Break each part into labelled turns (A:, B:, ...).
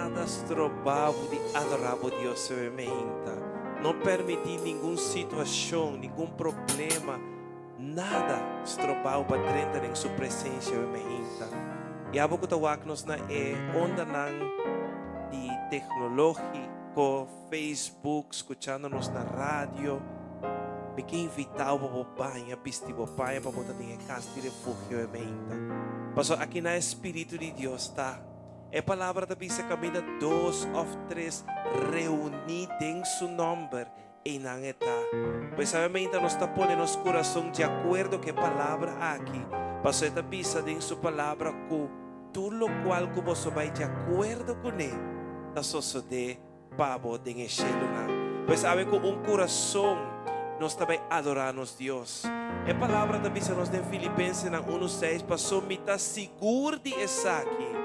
A: nada stroba bo di adorá bo Dios awe meinta. No permití ningun situashon, ningun problema, nada stroba bo pa drenta den su presensia awe meinta. I abo ku ta wak nos na e ondanan di teknológiko, Facebook, skuchando nos na radio, mi ke invitá bo pa bo baña, bisti bo paña pa bo ta den e kas di refugio awe meinta. Pasobra akinan e Spiritu di Dios ta. E palabra ta bisa kaminda dos òf tres reuní den su nòmber, einan e ta. Pues sabiamente nos ta pone nos kurason di akuerdo ku e palabra aki, pasobra e ta bisa den su palabra ku tur lokual ku boso bai di akuerdo kuné ta sosodé pa bo den e shelunan. Pues awe ku un kurason nos ta bai adorá nos Dios. E palabra ta bisa nos den Filipensenan unu seis, Paso mi ta sigur di esaki,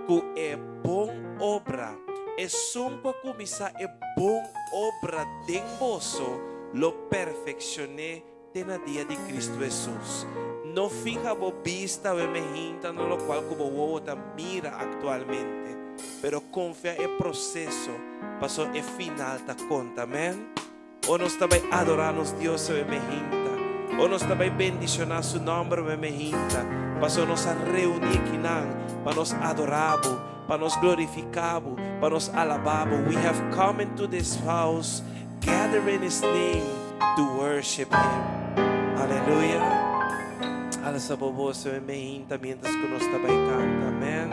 A: ku e bon obra, esun ku a kuminsá e bon obra den boso, lo perfekshon'é te na dia di Kristu Hesus. No fiha bo bista awe mehinta na lokual ku bo wowo ta mira aktualmente, pero konfia e proseso, pasobra e final ta konta. Amen. Ora nos ta bai adorá nos Dios awe mehinta, ora nos ta bai bendishoná Su nòmber awe mehinta, pasobra nos a reuní akinan pa nos adorá Bo, pa nos glorifiká Bo, pa nos alabá Bo. We have come into this house, gather in His name to worship Him. Aleluya. Alsa bo bos awe mehinta mientras ku nos ta bai kanta. Amen.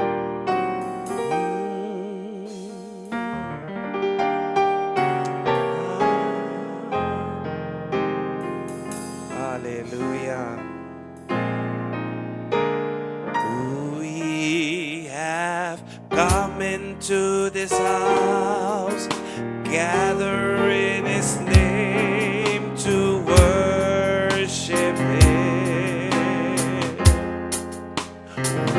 A: Aleluya. We have come into this house, gather in His name to worship Him.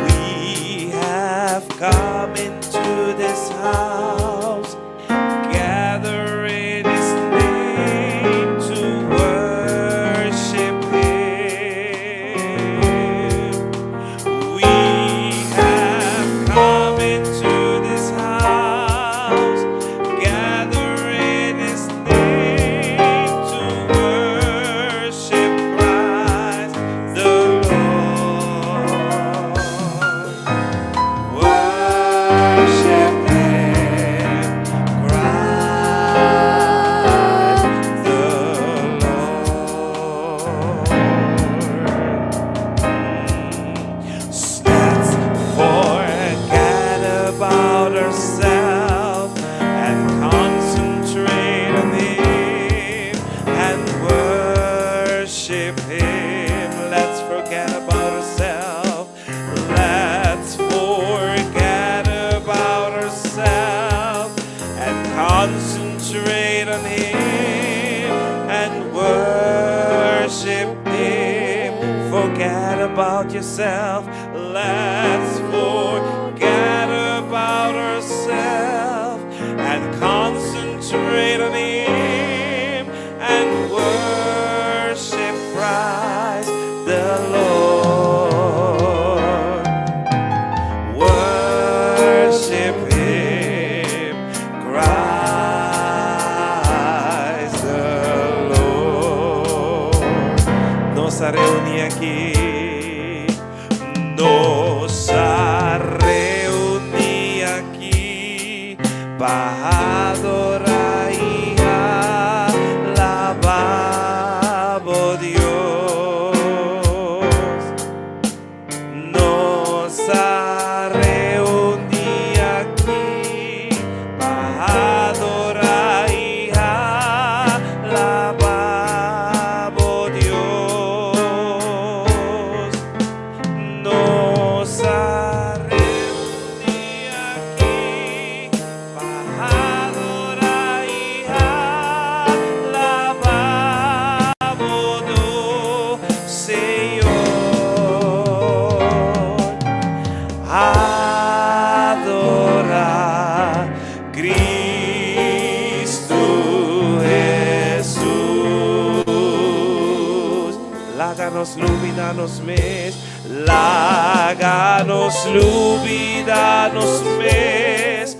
A: We have come into this house, gather in His name to worship Him. We have come into this house, gather in His name to worship Christ the Lord. Worship Him, Christ the Lord. Let's forget about ourselves and concentrate on Him and worship Him. Let's forget about ourselves. Let's forget about ourselves and concentrate on Him and worship Him. Forget about yourself. Let's forget about ourselves and concentrate on Him and worship Christ the Lord. Worship Him, Christ the Lord. Nos a reuní aki, nos a reuní aki pa adorá i alabá bo Dios. Nos a reuní aki pa adorá i alabá bo Dios. Nos a reuní aki pa adorá i alabá bo Dios, Señor. Adorá Kristu Hesus. Laga nos lubidá nos mes, laga nos lubidá nos mes.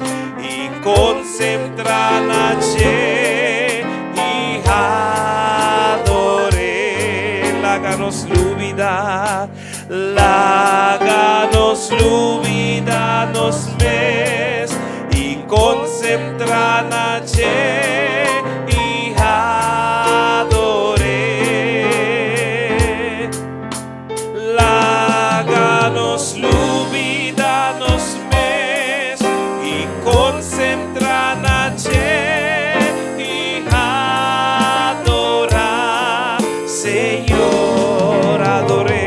A: Laga nos lubida nos mes i konsentrá na dje i ador'é. Laga nos lubida nos mes i konsentrá na dje i adorá Señor. Ador'é,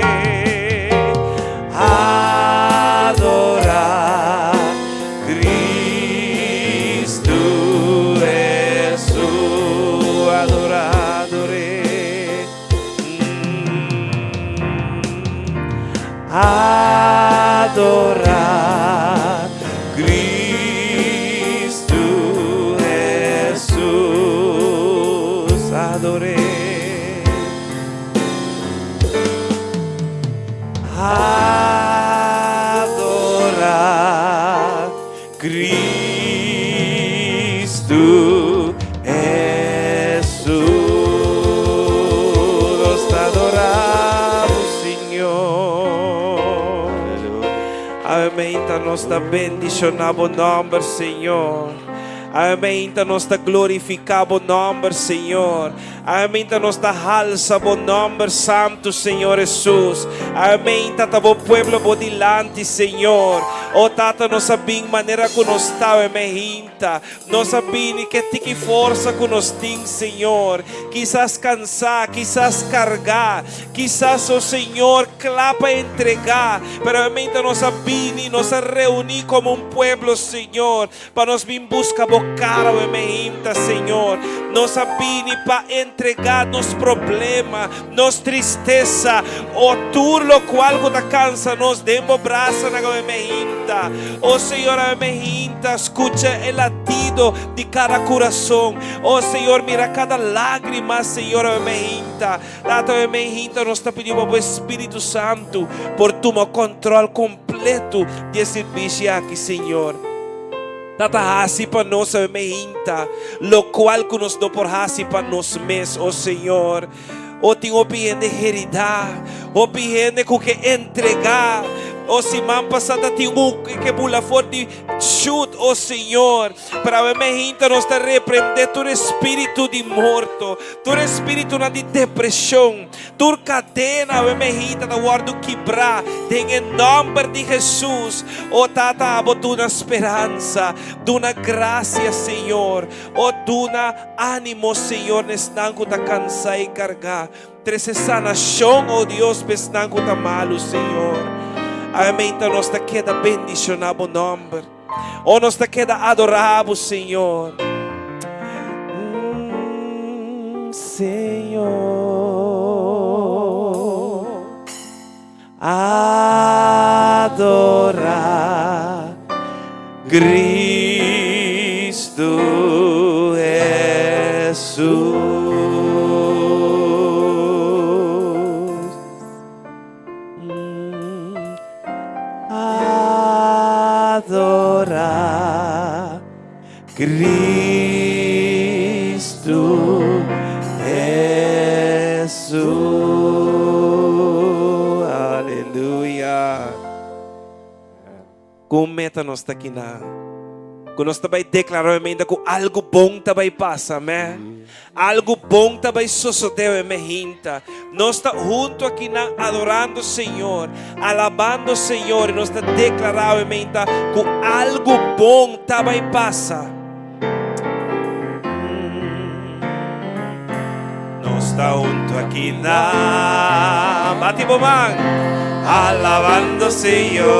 A: adorá Cristo Hesus. Adorá, ador'é. Adorá Cristo Hesus. Ador'é. Adorá Cristo Hesus. Nos ta adorá bo, Señor. Amén. Nos ta bendishoná bo nòmber, Señor. Amén. Nos ta glorifiká bo nòmber, Señor. Amén. Nos ta halsa bo nòmber santu, Señor Hesus. Amén. Tata, bo pueblo bo dilanti, Señor. O Tata, nos a bin manera ku nos ta, meinta. Nos a bini ku e tiki forsa ku nos tin, Señor. Kisas kansá, kisas kargá, kisas, o Señor, kla pa entregá. Pero meinta nos a bini, nos a reuní komo un pueblo, Señor. Pa nos bin buska bo kara awe meinta, Señor. Nos a bini pa entregá nos problema, nos tristesa, o tur lokual ku ta kansa nos den bo brasanan awe meinta. O Señor, awe meinta, skucha e latido di kada kurason. O Señor, mira kada lágrima, Señor, awe meinta. Tata, awe meinta nos ta pidi pa bo Espíritu Santu por tuma kòntròl kompleto di e sirbishi aki, Señor. Tata, hasi pa nos awe meinta lokual ku nos no por hasi pa nos mes, o Señor. O tin hopi hende heridá, hopi hende ku ke entregá. O siman pasá ta tin un ke bula for di shut, o Señor. Pero awe meinta nos ta reprendé tur espíritu di morto, tur espíritunan di depreshon, tur kadena awe meinta ta wòrdu kibrá den e nòmber di Hesus. O Tata, abo duna speransa, duna grasia, Señor. O duna ánimo, Señor, na esnan ku ta kansá i kargá. Trese sanashon, o Dios, pa esnan ku ta malu, Señor. Awe meinta nos ta keda bendishoná bo nòmber. O nos ta keda adorá bo, Señor. Señor. Adorá Cristo Jesús. Adorá Cristo Jesús. Aleluya. Ku un meta nos ta kina. Ku nos ta bai deklará meinta ku algu bon ta bai pasa, amèn. Algu bon ta bai sosodé awe mehinta. Nos ta huntu akinan adorando Señor, alabando Señor i nos ta deklará awe mehinta ku algu bon ta bai pasa. Nos ta huntu akinan, bati bo man, alabando Señor.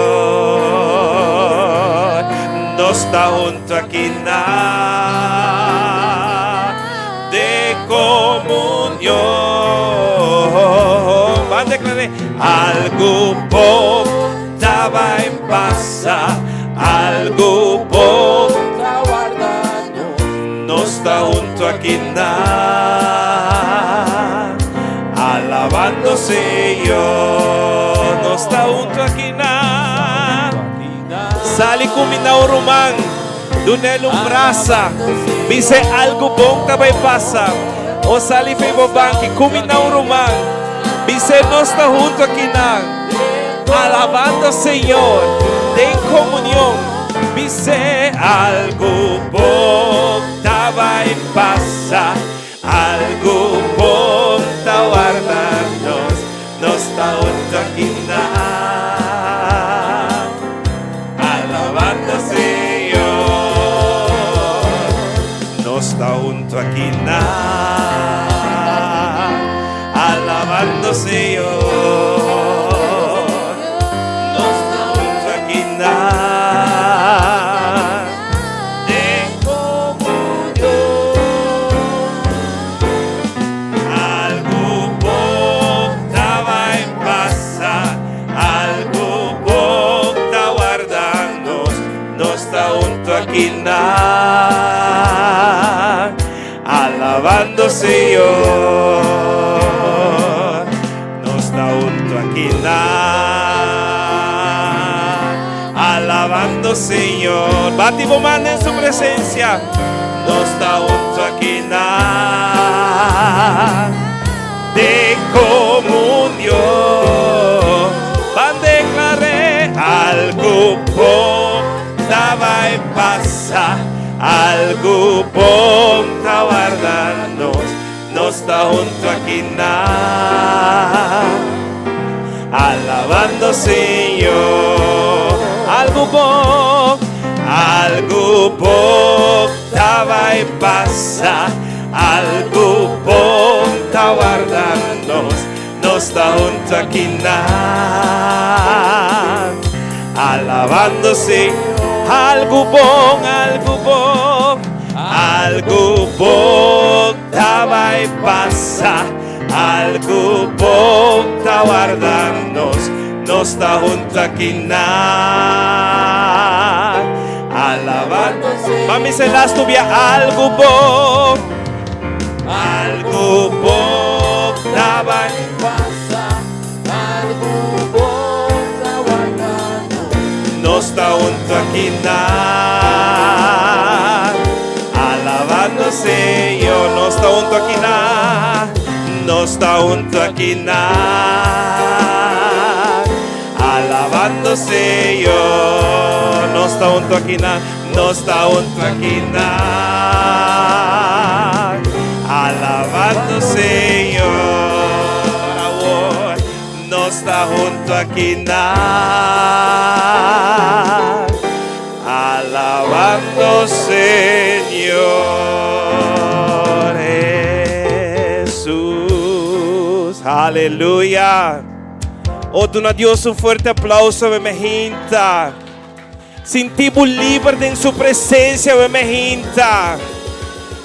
A: Nos ta huntu akinan den komunion. Ban deklar'é, algu bon ta bai pasa, algu bon
B: ta warda nos.
A: Nos ta huntu akinan, alabando Señor. Nos ta huntu akinan. Sali kuminda un ruman, dun'el un brasa, bis'é algu bon ta bai pasa. O sali fei bo banki, kuminda un ruman, bis'é nos ta huntu akinan. Alabando Señor den comunion. Bis'é algu bon ta bai pasa, algu bon ta warda nos, nos ta hunto akinan. Alabando Señor, nos ta hunto akinan. Alabando Señor, nos ta hunto akinan. Den comunion. Algu bon ta bai pasa, algu bon ta warda nos, nos ta hunto akinan. Alabando Señor, nos ta hunto akinan. Alabando Señor, bati bo man den su presencia. Nos ta hunto akinan. Den comunion, ban declar'é algu bon ta bai pasa, algu bon ta warda nos, nos ta hunto akinan. Alabando Señor, algu bon, algu bon ta bai pasa, algu bon ta warda nos, nos ta hunto akinan. Alabando Señor, algu bon, algu bon, algu bon ta bai pasa, algu bon ta warda nos, nos ta hunto akinan. Alabando Señor. Mami se las tubia algu bon, algu bon ta bai
B: pasa, algu bon ta warda nos.
A: Nos ta hunto akinan. Alabando Señor, nos ta hunto akinan. Nos ta hunto akinan. Alabando Señor, nos ta hunto akinan. Nos ta hunto akinan. Alabando Señor, awor nos ta hunto akinan. Alabando Señor Jesús. Aleluya. Oh, duna Dios un fuerte aplauso, mi hinta. Sinti bo liber den su presencia, mi hinta.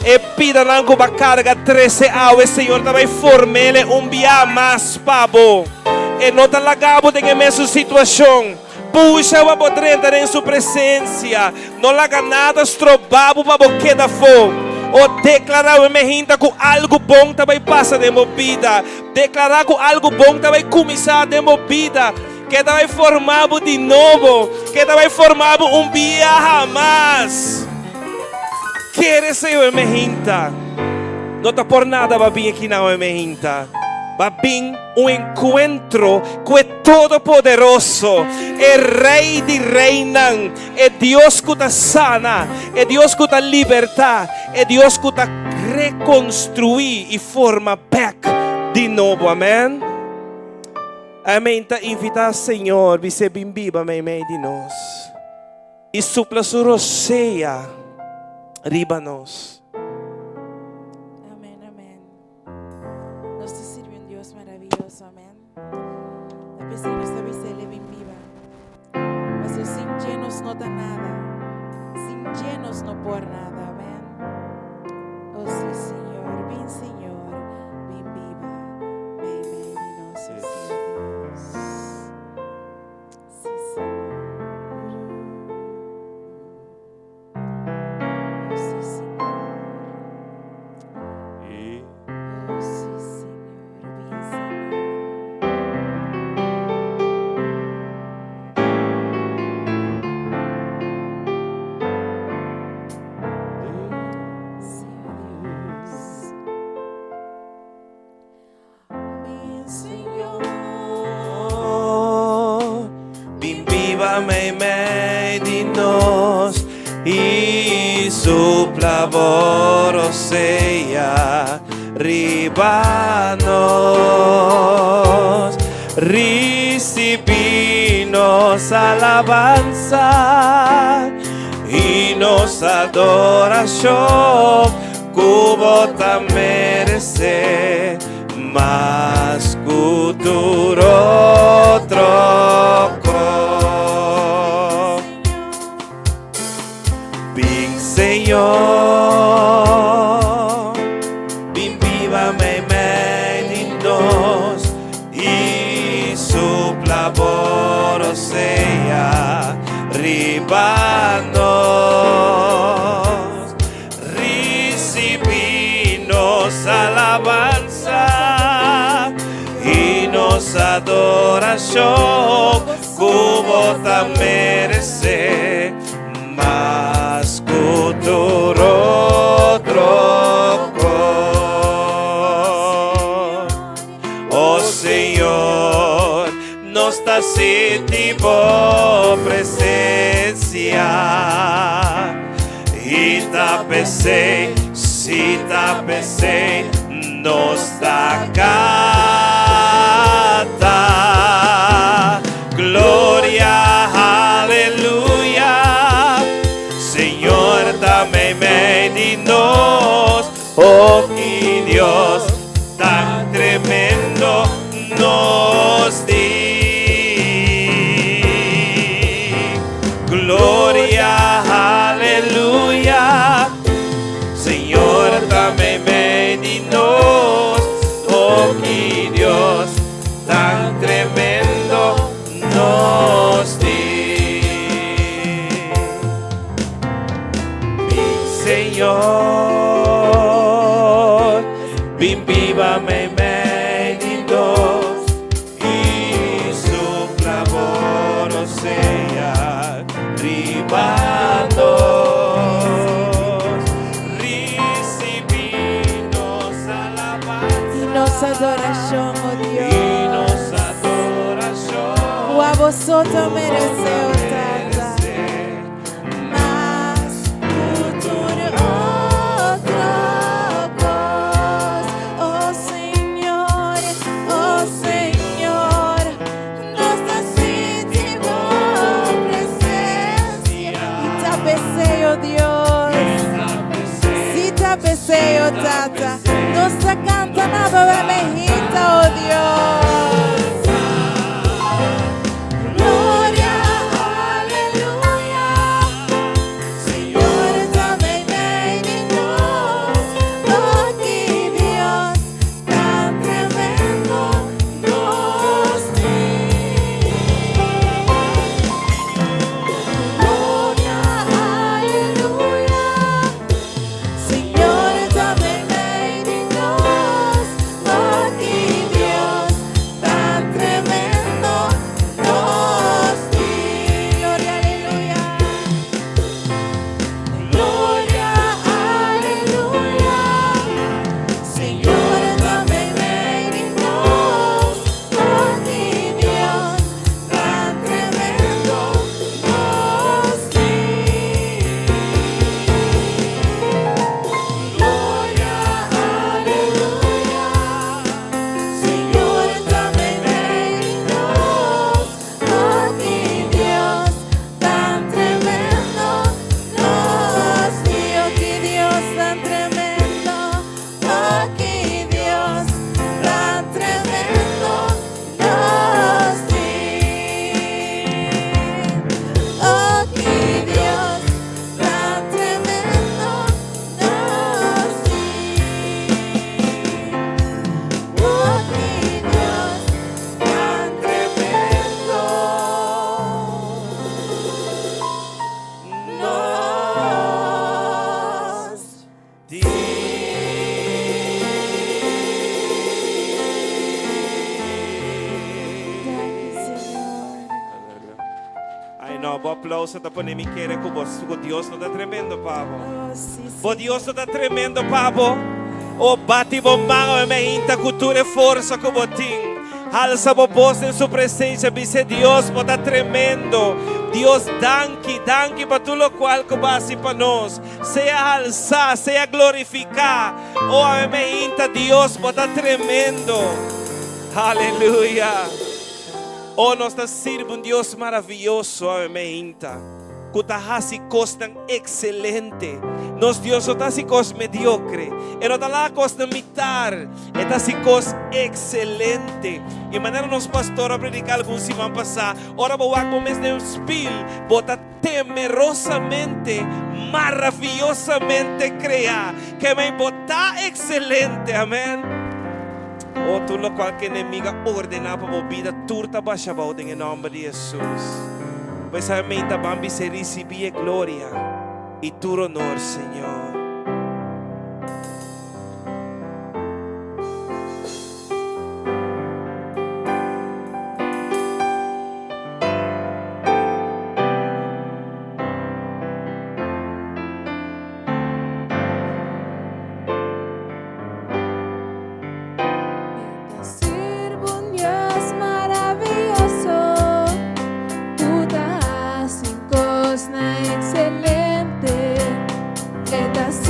A: E pidanan ku bo a karga trese awe, Señor ta bai formele un bia mas pa bo. E no ta laga bo den e mesun situashon. Pusha pa bo drenta den su presencia. No laga nada stroba bo pa bo keda afó. O deklará awe mehinta ku algu bon ta bai pasa den bo bida. Deklará ku algu bon ta bai kuminsá den bo bida. Ke ta bai forma bo di nobo. Ke ta bai forma bo un biaha mas. Kere Señor mehinta. No ta por nada bo a bin aki nan awe mehinta. Bo a bin un enkuentro ku e Todopoderoso, e Rei di reinan, e Dios ku ta sana, e Dios ku ta libertá, e Dios ku ta rekonstruí i forma bèk di nobo. Amèn. Amèn. Ta invitá Señor bis'é bin biba meimei di nos i supla su rosea riba nos.
C: Amèn, amèn. Nos ta sirbi un Dios maraviyoso, amèn. Ta p'esei nos ta bisa El e bin biba. Pasobra sin dje nos no ta nada. Sin dje nos no por nada, amèn. Oh sí, Señor, bin Señor, bin biba meimei di nos, oh sí, Dios. Sí, Señor. Oh sí, Señor. Oh sí, Señor, bin Señor.
A: biba meimei di nos i supla bo rosea riba nos. Risibí nos alabansa i nos adorashon ku bo ta meresé mas ku tur otro kos. Bin Señor, bin biba meimei di nos i supla bo rosea riba nos. Risibí nos alabansa i nos adorashon ku bo ta meresé mas ku tur otro kos. O Señor, nos ta sinti bo presensia i ta p'esei, si ta p'esei, nos ta kanta. Gloria, aleluya, Señor ta meimei di nos, oh ki Dios tan tremendo nos tin. Gloria, aleluya, Señor ta meimei di nos, oh ki Dios tan tremendo nos tin. Bin Señor, bin biba meimei di nos i supla bo rosea riba nos. Risibí nos alabansa
C: I nos adorashon, o
A: i
C: Dios.
A: nos adorashon.
C: Ku abo so ta meresé, o Tata. Mas ku tur otro kos, o Señor, o Señor, nos ta sinti bo presensia. I ta p'esei, o Dios, si ta p'esei, o Tata, nos ta kanta na bo mehita, o Dios. Gloria, aleluya, Señor ta meimei di nos, oh ki Dios tan tremendo nos tin. Gloria, aleluya, Señor ta meimei di nos, oh ki Dios tan tremendo nos tin. Gloria, aleluya. Gloria, aleluya. Señor ta meimei di nos, oh ki Dios tan tremendo nos tin. Gloria, aleluya. Señor ta meimei di nos, oh ki Dios tan tremendo nos tin. Oh ki Dios tan tremendo, oh ki Dios tan tremendo nos tin. Oh ki Dios tan tremendo nos tin. Oh ki Dios tan tremendo nos tin. Danki, Señor.
A: Ay no, bo aplouso ta pone mi kere ku bo ku Dios no ta tremendo pa bo.
C: Oh, sí,
A: Bo
C: Señor.
A: Dios no ta tremendo pa bo. O bati bo man me hinta ku tur e forsa ku bo tin. Alsa bo bos den su presensia, bisa Dios, bo ta tremendo. Dios danki, danki pa tur lokual ku bo a hasi pa nos. Sea halsá, sea glorifiká. O awe meinta Dios bo ta tremendo. Aleluya. O nos ta sirbi un Dios maravioso awe meinta, ku ta hasi kosnan ekselente. Nos Dios no ta hasi kos mediokre. E no ta laga kosnan mitar. E ta hasi kos ekselente. I manera nos pastor a prediká algun siman pasá, ora bo wak bo mes den un spil, bo ta temerosamente, maraviosamente kreá. Kemey bo ta ekselente. Amèn. O tur lokual ku enemigu a ordená pa bo bida, tur ta basha abou den e nòmber di Hesus. Bo e sabe mei ta ban bis'é risibí e gloria i tur onor, Señor.
D: Mi ta sirbi un Dios maravioso ku ta hasi kosnan ekselente. E ta.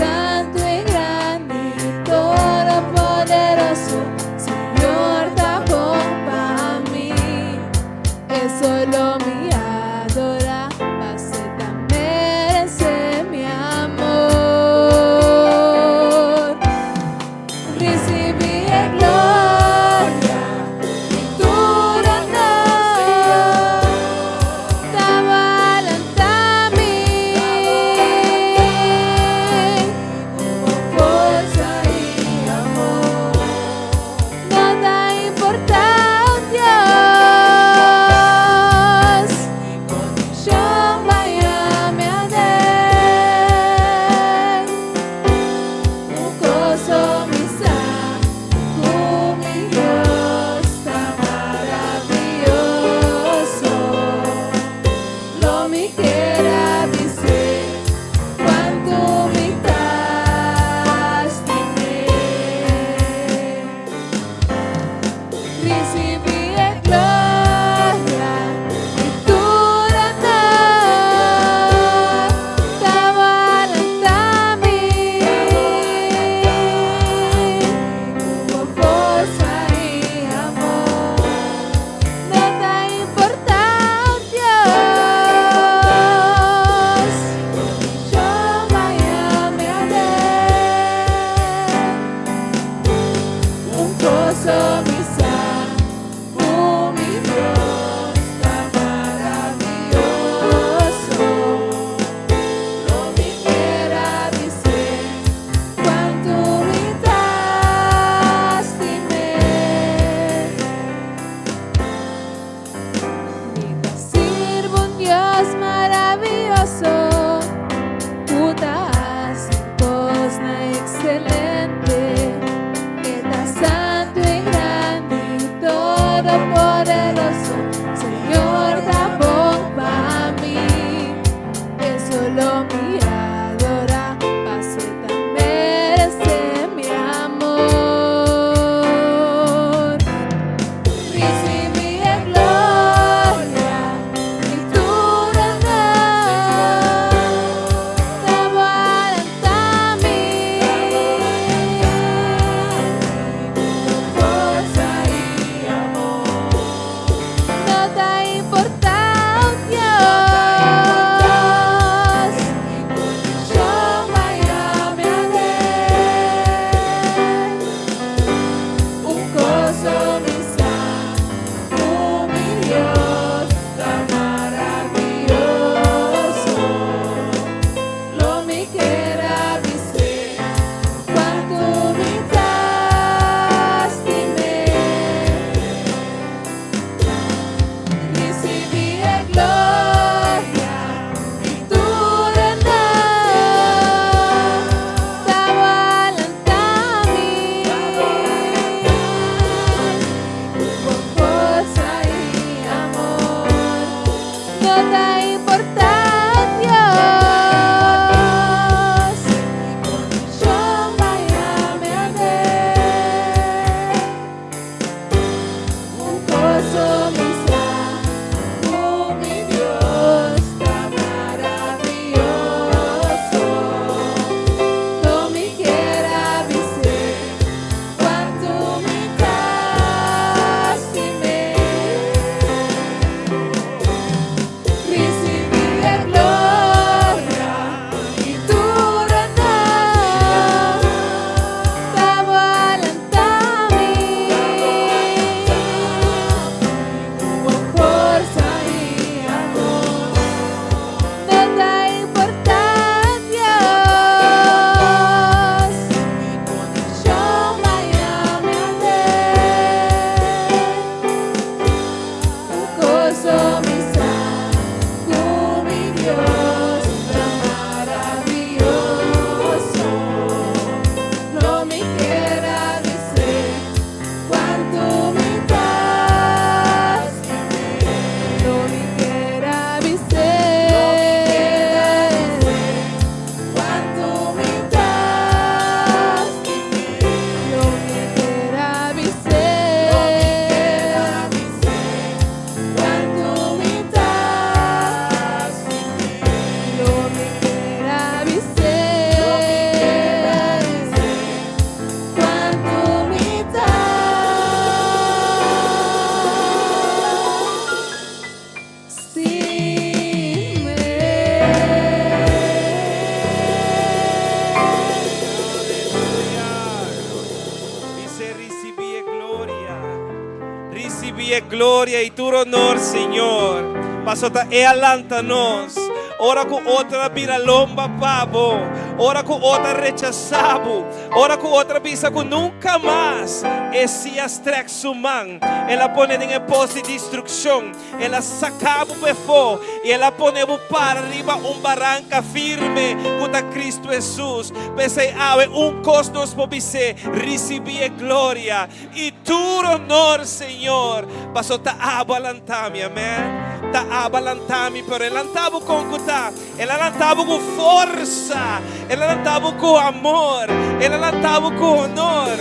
A: gloria i tur honor, Señor. Paso ta E a lanta nos. Ora ku otro a bira lomba pa bo, ora ku otro a rechasá bo, ora ku otro a bisa ku nunka mas, E sí a strèk Su man, El a pone den e pos di destrukshon, El a saka bo pefó i El a pone bo para riba un baranka firme ku ta Kristu Hesus. P'esei awe un kos nos por bis'é, Risibí e gloria i tur honor, Señor, paso ta abo a lanta mi. Amèn. Ta abo a lanta mi, pero E lanta bo kon ku ta. El a lanta bo ku forsa. El a lanta bo ku amor. El a lanta bo ku honor.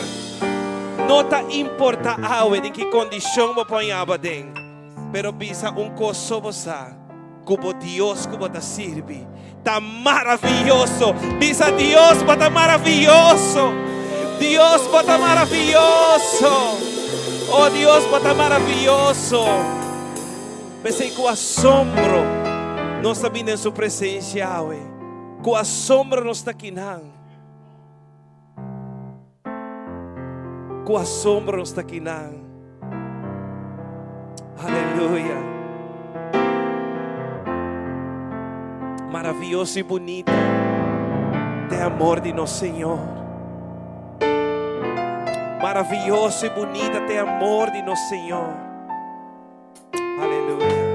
A: No ta importa awe den ki kondishon bo por haña bo aden, pero bisa un kos so bo sa, ku bo Dios ku bo ta sirbi ta maravioso. Bisa Dios bo ta maravioso. Dios bo ta maravioso. Oh Dios bo ta maravioso. P'esei ku asombro nos ta bini den su presensia awe. Ku asombro nos ta kinan. Ku asombro nos ta kinan. Aleluya. Maravioso i bunita ta e amor di nos Señor. Maravioso i bunita ta e amor di nos Señor. Aleluya.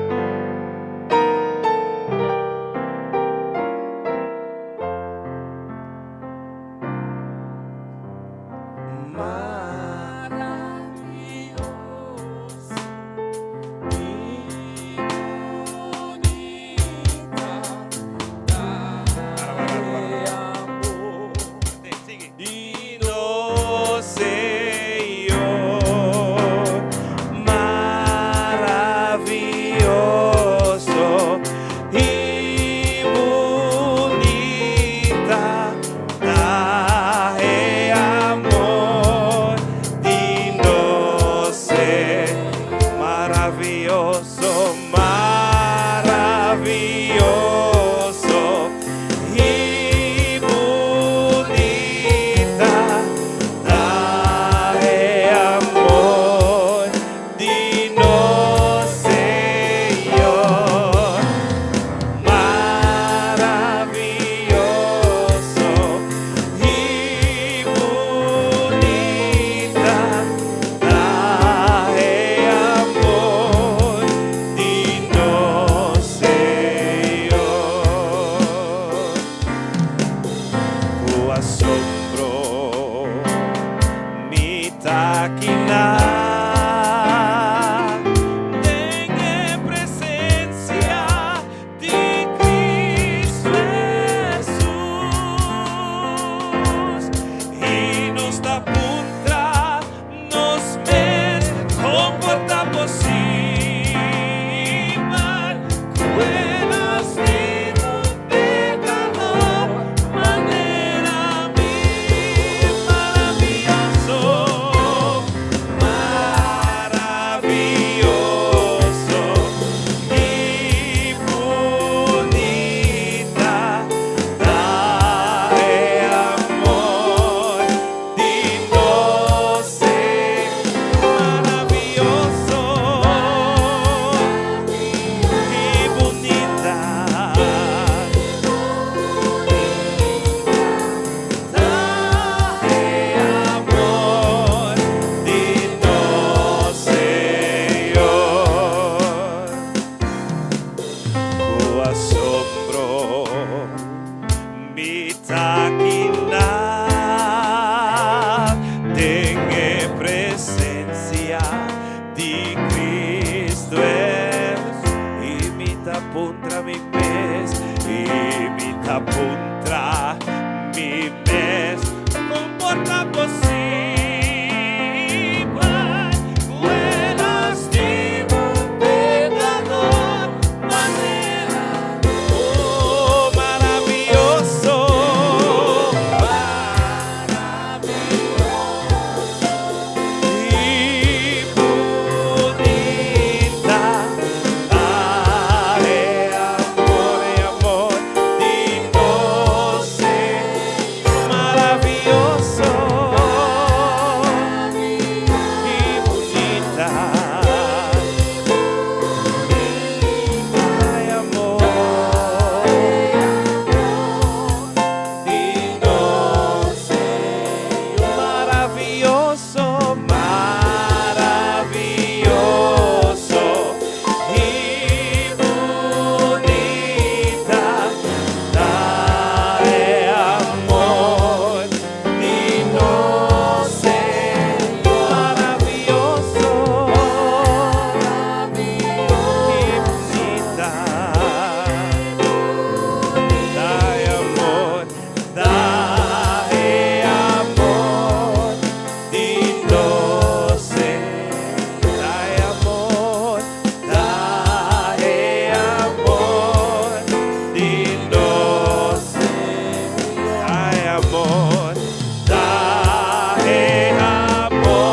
A: amor, ta e amor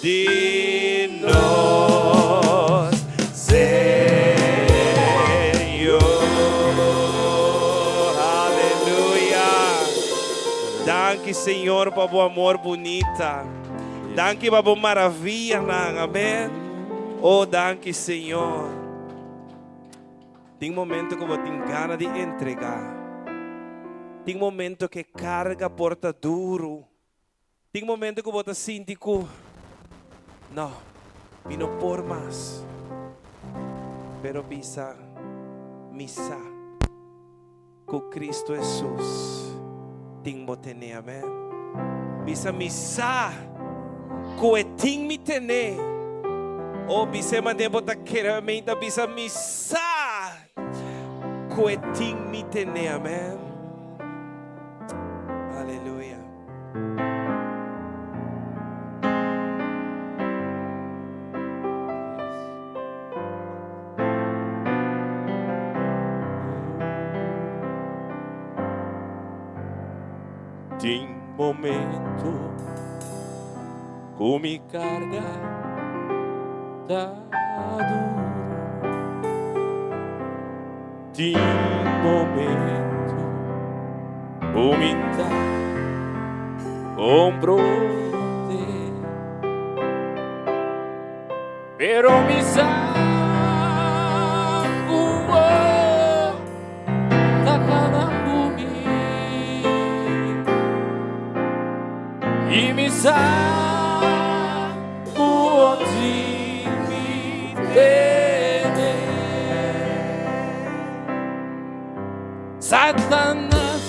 A: di nos Señor. Aleluya! Danki Señor pa bo amor bunita. Danki pa bo maraviyanan. Amen. Oh, danki Señor. Tin momento ku bo tin gana di entregá. Tin momento ku e karga por ta duru. Tin momento ku bo ta sinti ku, No, mi no por mas. Pero bisa, Mi sa ku Kristu Hesus tin bo tené. Amèn. Bisa, Mi sa ku e tin mi tené. Oh, bis'é manera bo ta kere. Amèn. Ta bisa, Mi sa ku e tin mi tené. Amèn. Aleluya.
B: Tin momento ku mi karga ta duru. Tin momento ku mi ta komprondé. Pero mi sa ku bo ta kana ku mi. I mi sa ku bo tin mi tene. Satanas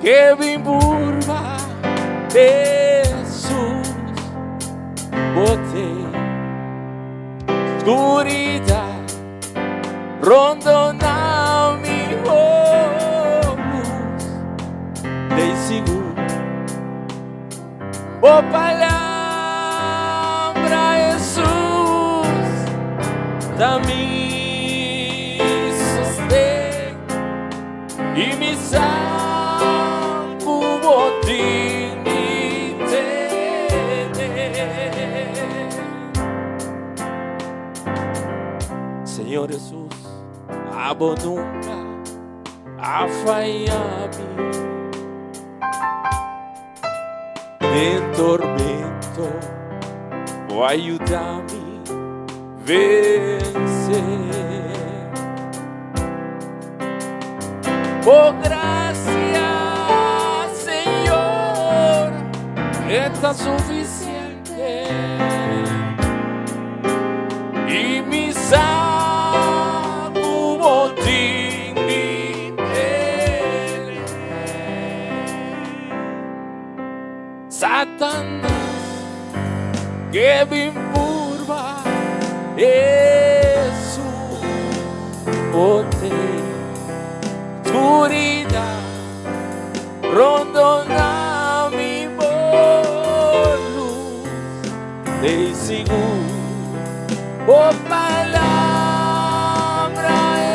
B: ke bin burba Hesus bote skuridat rondona mi oh lus den sigur bo palabra Hesus ta mi sosten i mi sa ku bo tin mi tene. Señor Hesus, abo nunka a faya mi. Den tormento, bo a yuda mi vense. Bo gracia, Señor, e ta suficiente. I mi sa ku bo tin mi tene. Satanas ke bin purba Hesus bote skuridat rondona mi bo lus dei sigur bo palabra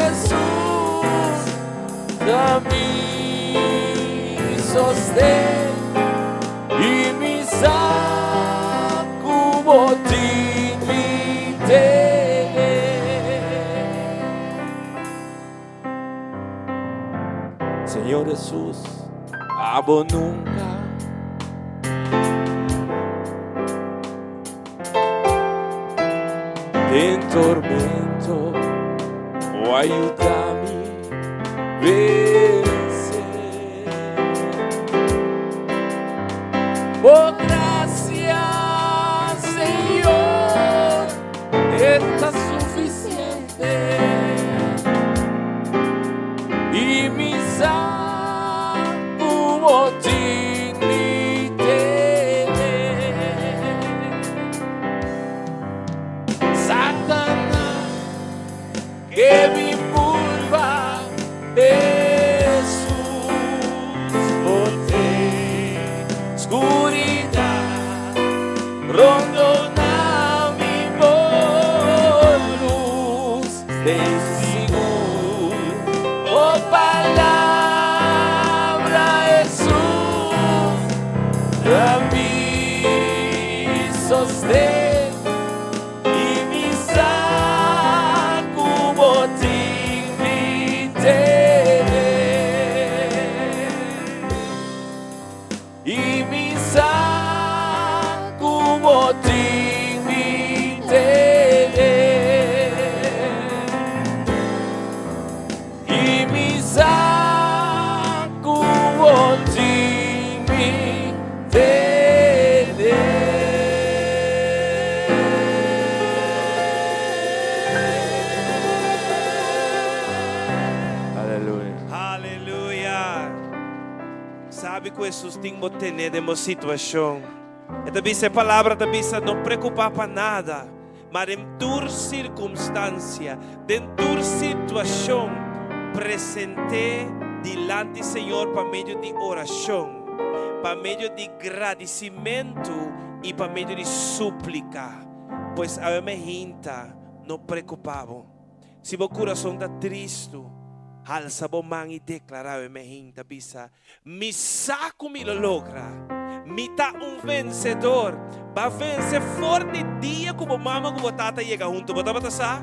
B: Hesus ta mi sosten i mi sa ku bo tin mi tene. Señor Hesus, abo nunka. Den tormento, bo a yuda mi vense. Bo gracia, Señor, e ta suficiente. I mi sa ku bo tin mi tene. Satanas ke bin purba Hesus bote skuridat. sosten i mi sa ku bo tin mi tene. I mi sa ku bo tin mi tene. I mi sa ku bo tin mi tene. Aleluya.
A: Aleluya. Sabi ku Hesus tin bo tene den bo situashon. E ta bisa, e palabra ta bisa, no preokupá pa nada, ma den tur sirkunstansia, den tur situashon, present'é dilanti Señor pa medio di orashon, pa medio di gradisimentu i pa medio di súplika. Pues awe me hinta, no preokupá bo. Si bo kurason ta tristu, halsa bo man i deklará awe me hinta, bisa, Mi sa ku mi lo logra. Mi ta un vensedor. Bo a vense for di dia ku bo mama ku bo tata yega huntu. Bo tabata sa?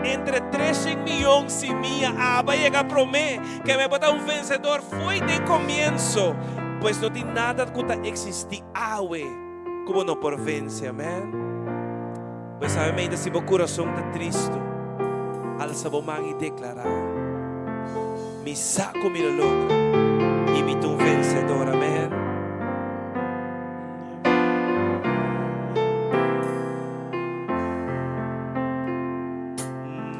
A: Entre treshen miyon simia aba yega promé ke mi bo ta un vensedor fo'i den komienso. Pues no tin nada ku ta eksistí awe ku bo no por vense. Amèn. Pues awe meinta si bo kurason ta tristu, alsa bo man i deklará, Mi sa ku mi lo logra i mi ta un vensedor. Amèn.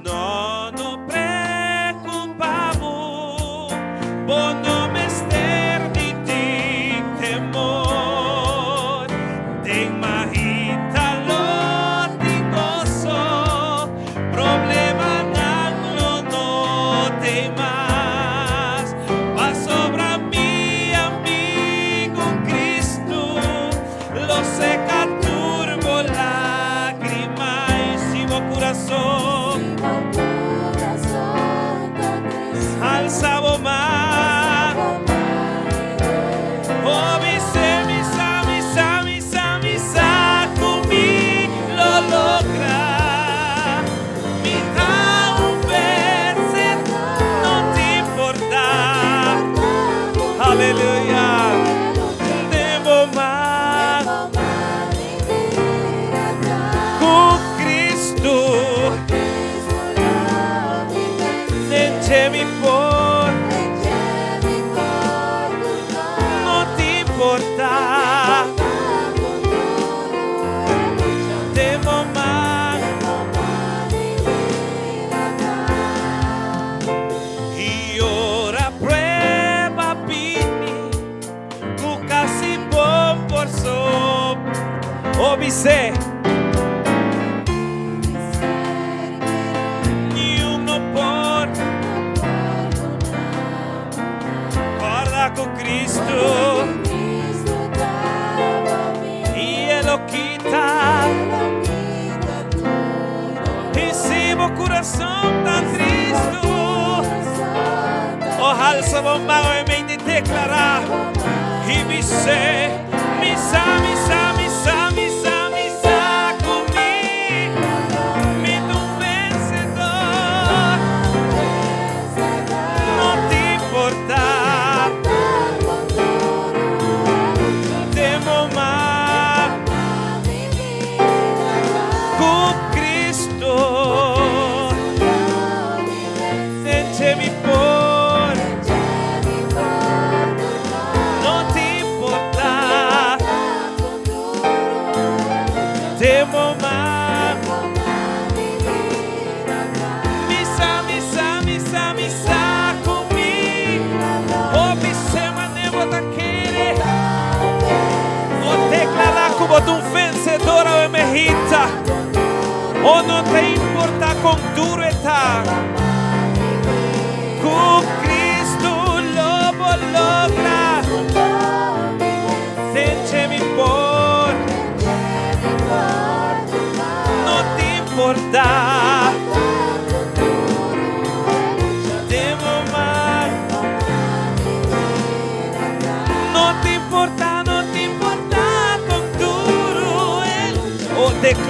A: No, no preocupa bo, bo no mester di tin temor. Den mainta lo tin goso, problemanan lo no t'ei mas. Pasobra mi amigu Cristo lo seca tur bo lágrima i si bo curason alsa bo man. Oh, bis'é, mi sa, mi sa, mi sa, mi sa cu mi lo logra. Mi ta un vencedor, no t'importa. Aleluya. Den bo man cu Cristo. Den dje mi por. No t'importa. Den bo man. I ora prueba bini, ku kasi bo'n por so. O bis'é. Niun no por. Kòrda ku Cristo. I E lo kita. I si bo kurason ta tristu, o halsa bo man i deklará i bis'é, Mi sa, mi sa, mi sa, mi sa, mi sa ku mi, mi ta un vensedor. No t'importa. Den bo man ku Cristo. Den dje mi por. No t'importa.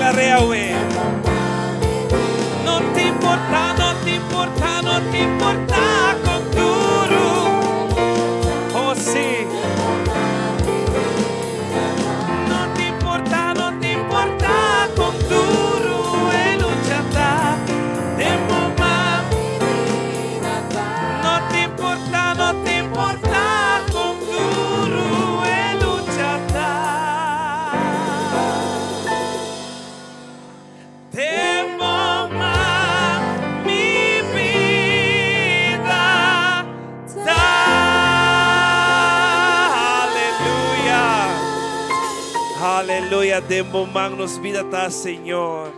A: deklar'é awe. No ta importá, no ta importá, no ta importá kon duru. Oh, sí. No ta importá, no ta importá kon duru e lucha ta. Den bo man. No ta importá, no ta importá kon duru e lucha ta. Den bo man mi bida ta. Aleluya. Aleluya. Den bo man nos bida ta, Señor.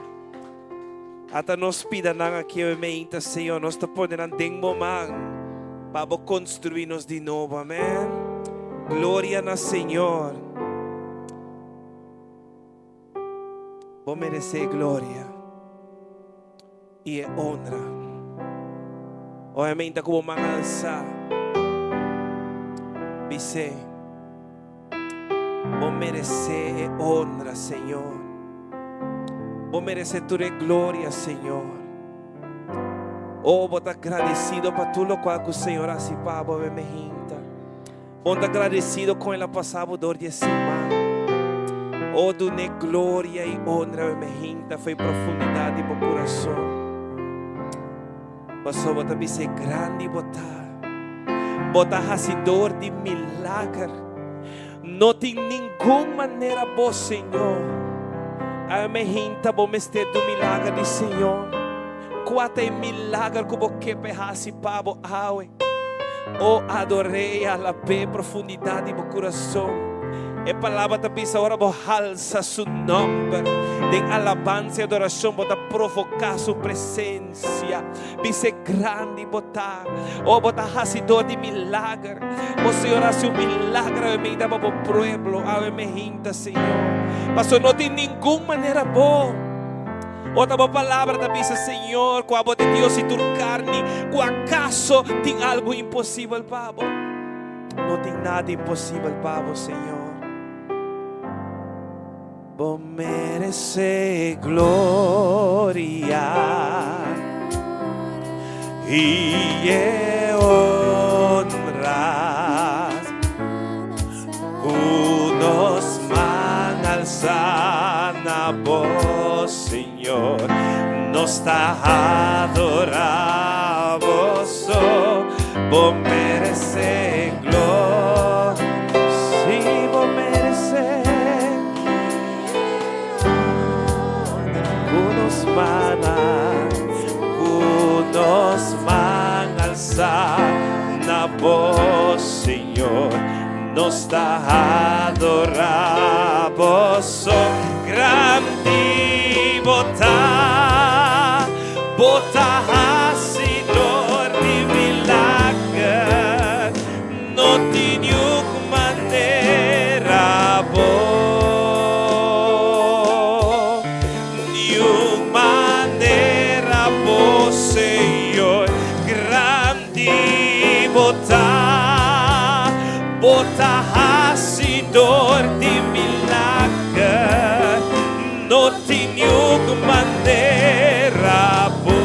A: Ata nos pidanan aki awe meinta, Señor. Nos ta pone nan den bo man pa bo konstruí nos di nobo. Amèn. Gloria na Señor. Bo meresé gloria i e honra. Awe meinta ku bo man alsá, bis'é, Bo meresé e honra, Señor. Bo meresé tur e gloria, Señor. Oh, bo ta agradesido pa tur lokual ku Señor a hasi pa bo awe meinta. Bo ta agradesido kon el a pasa bo dor di e siman. Oh, dun'é gloria i honra awe meinta for e profundidat di bo kurason. Pasobra bo ta bis'é grandi bo ta. Bo ta hasidor di milager. No tin ningun manera bo, Señor. Awe meinta bo mester di un milager di Señor. Kua ta e milager ku bo ke pa e hasi pa bo awe? O ador'é i alab'é profundidat di bo kurason. E palabra ta bisa ora bo halsa su nòmber den alabansa i adorashon bo ta provoká su presensia. Bis'é grandi bo ta. O bo ta hasidor di milager. O Señor hasi un milager awe meinta pa bo pueblo awe meinta Señor. Pasobra no tin ningun manera bo. O ta bo palabra ta bisa, Señor, ku abo ta Dios di tur karni, ku akaso tin algu imposibel pa bo? No tin nada imposibel pa bo, Señor. Bo meresé gloria i e honra ku nos man alsá na bo, Señor. Nos ta adorá bo so. Bo meresé gloria. Sí, bo meresé. Ku nos man, ku nos man alsá na bo, Señor. Nos ta adorá bo so. Grandi bo ta, bo ta hasidor di milager. No tin niun manera bo, niun manera bo, Señor. Grandi bo ta, bo ta hasidor di milager. No tin niun manera bo,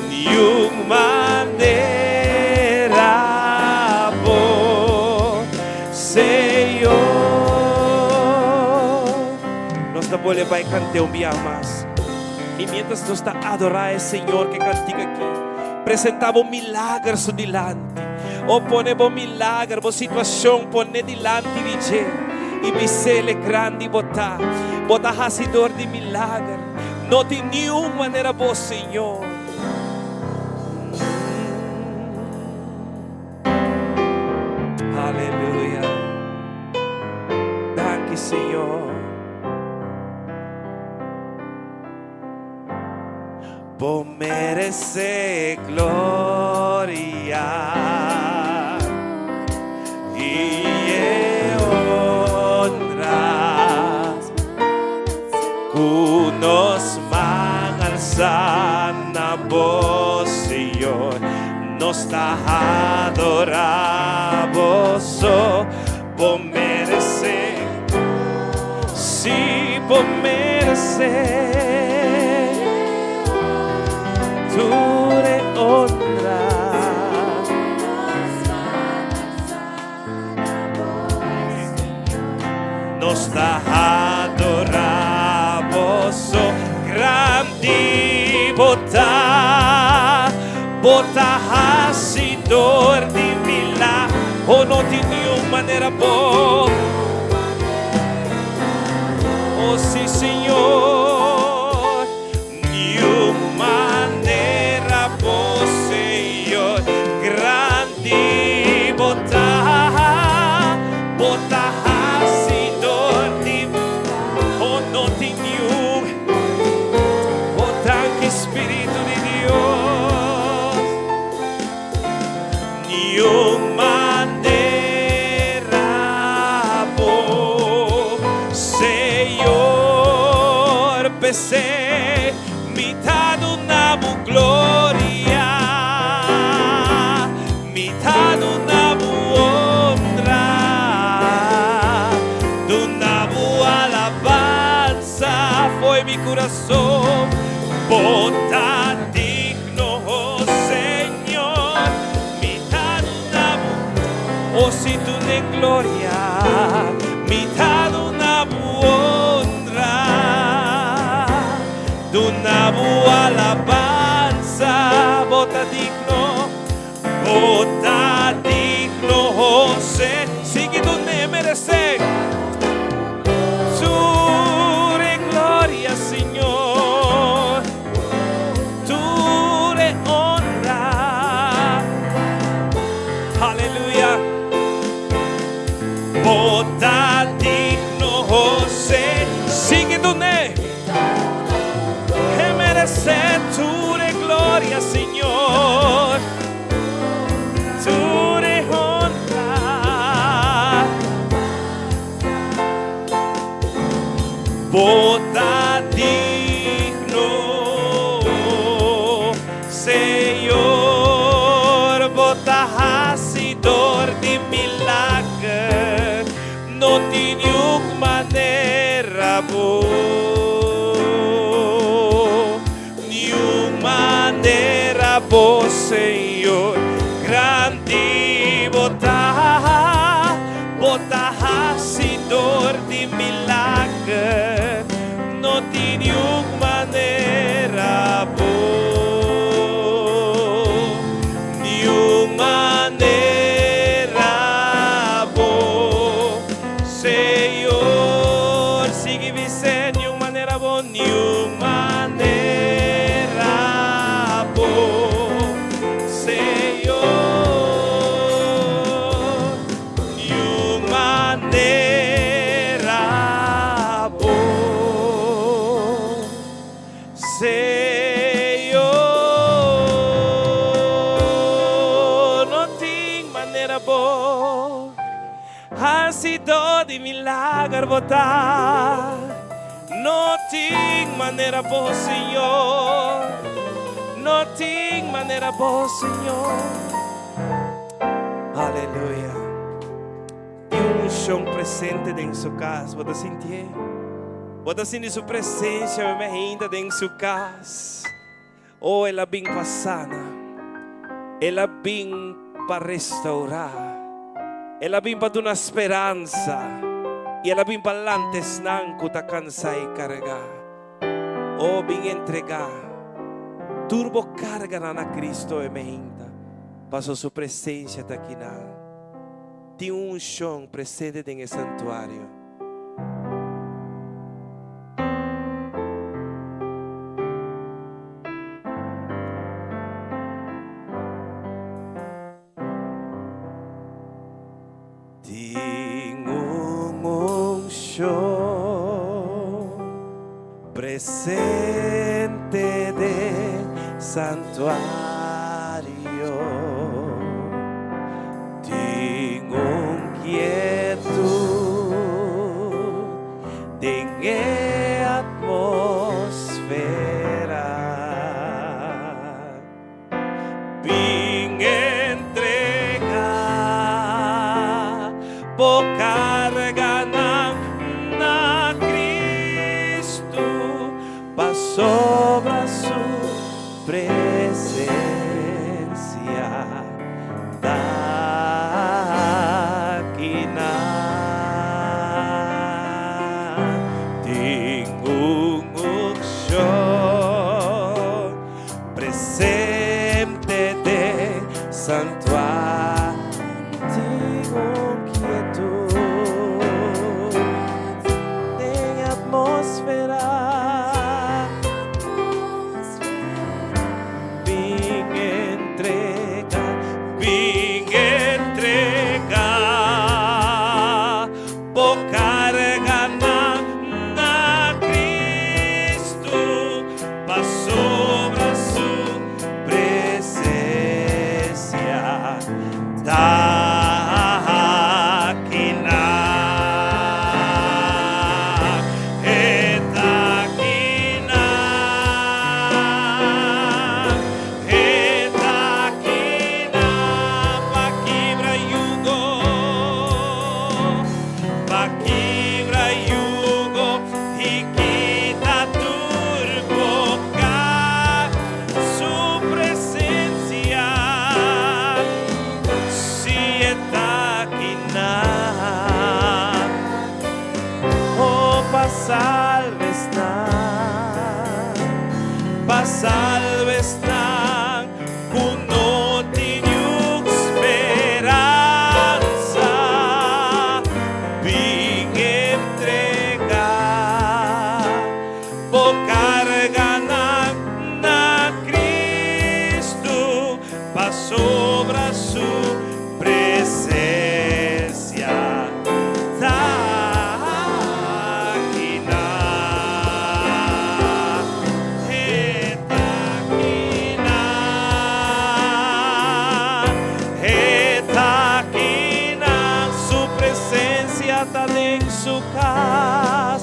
A: niun manera bo, Señor. Nos ta bolbe bai kant'é un bia mas. I mientras nos ta adorá e Señor ku e kantika aki, presentá bo milager su dilanti. O pone bo milager, bo situashon, pone dilanti di dje i bis'El e grandi bo ta. Bo ta hasidor di milager. No tin niun manera bo, Señor. Aleluya. Danki, Señor. Bo meresé gloria i e honra ku nos man alsá na bo, Señor. Nos ta adorá bo so. Bo meresé. Bo meresé tur e honra. Nos ta adorá Bo so. Grandi Bo ta, Bo ta hasidor di milagro. Oh, no tin niun manera Bo. Oh, sí, Señor. Niun manera Bo, Señor. Grandi Bo ta, Bo ta hasidor di. Oh, no tin niun. Oh, danki, Spiritu di Dios. Niun manera Bo, Señor, p'esei mi ta duna Bo gloria, mi ta duna Bo honra, duna Bo alabansa, fo'i mi kurason, Bo ta digno, oh Señor, mi ta duna Bo, oh si dun'E gloria, mi ta duna Bo honra, duna Bo alabansa, Bo ta digno, Bo ta digno, oh Señor, sigui dun'E meresé. Tur e gloria, Señor, tur e honra. Aleluya. Bo ta digno, José. Sigui dun'E. E meresé tur e gloria, Señor. Tur e honra. Bo ta digno, Señor, Bo ta hasidor di milager, no tin niun manera Bo, niun manera Bo, Señor, grandi Bo ta, Bo ta hasidor di milager, no tin niun manera Bo, niun manera Bo, Señor, sigui bis'E, niun manera Bo, niun manera Bo, Señor, niun manera Bo, Señor, no tin manera Bo, hasidor di milager Bo ta, no tin manera Bo, Señor, no tin manera Bo, Señor. Aleluya. Tin un unshon presente den su kas, bo ta sintié? Bo ta sinti su presensia ainda den su kas? Oh, El a bin pa sana. El a bin pa restourá. El a bin pa duna speransa. I El a bin pa lanta esnan ku ta kansá i kargá. Oh, bin entregá tur bo karganan na Kristu e meinta, paso su presensia ta akinan. Tin un unshon presente den e santuario. Tin un unshon presente den santuario. Tin un kietut den e atmosfera. Bin entregá bo karganan na Kristu. presencia ta akinan. Tin un unshon presente den santuario. Tin un kietud den atmósfera. Bin entrega, bin entrega, bo karganan na Kristu, pasobra su presensia ta akinan. E ta akinan. E ta akinan. Pa kibra yugo, pa kibra yugo i kita tur boka. Su presensia, si e ta akinan. Oh, pa salba esnan, pa salba esnan, ku no tin speransa, bin entrega, bo karganan na Kristu, pasobra su presensia ta akinan. E ta akinan. E ta akinan. Su presensia ta den su kas.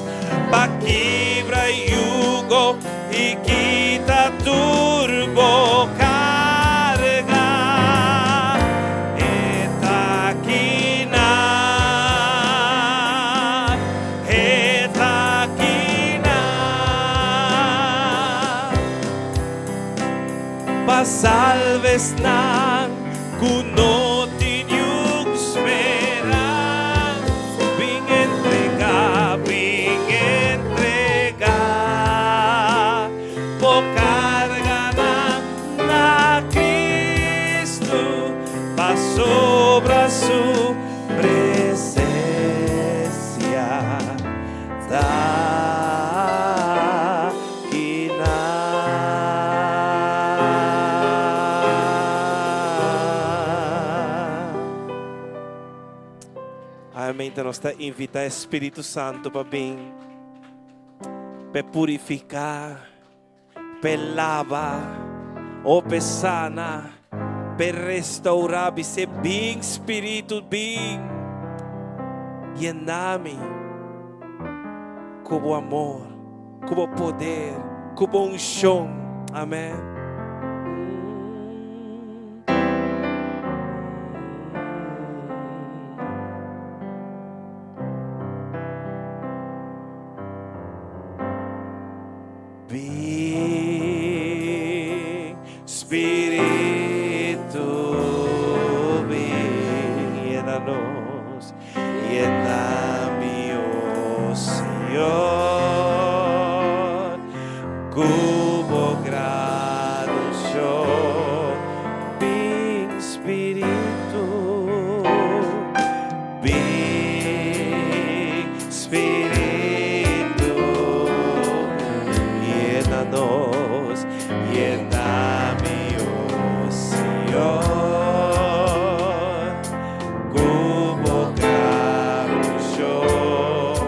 A: Pa kibra yugo i kita tur bo karga. E ta akinan. E ta akinan. Pa salba esnan ku no tin speransa. Bin entrega, bin entrega, bo karganan na Kristu, pasobra su presensia ta akinan. Amèn. Nos ta invitá Spiritu Santu pa bin, pa purifiká, pa laba, o pa sana, pa restourá, bisa bin Spiritu bin, yena mi ku amor, ku poder, ku unshon. Amèn. Bin, Spiritu, bin, yena nos, yena mi, oh Señor, ku bo gran unshon. Bin, Spiritu, bin, Spiritu, yena nos, yena mi, oh Señor, ku bo gran unshon.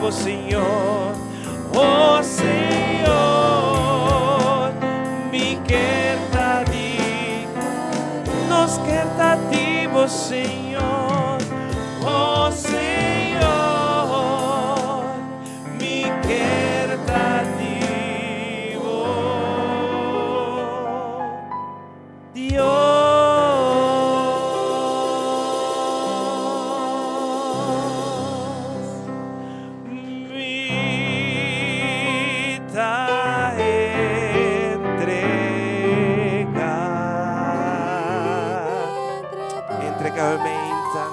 A: bo, Señor. Oh Señor, mi kier ta di, nos kier ta di bo, Señor. Oh Señor, mi kier ta di bo. Dios, mi ta entrega. Entrega menta.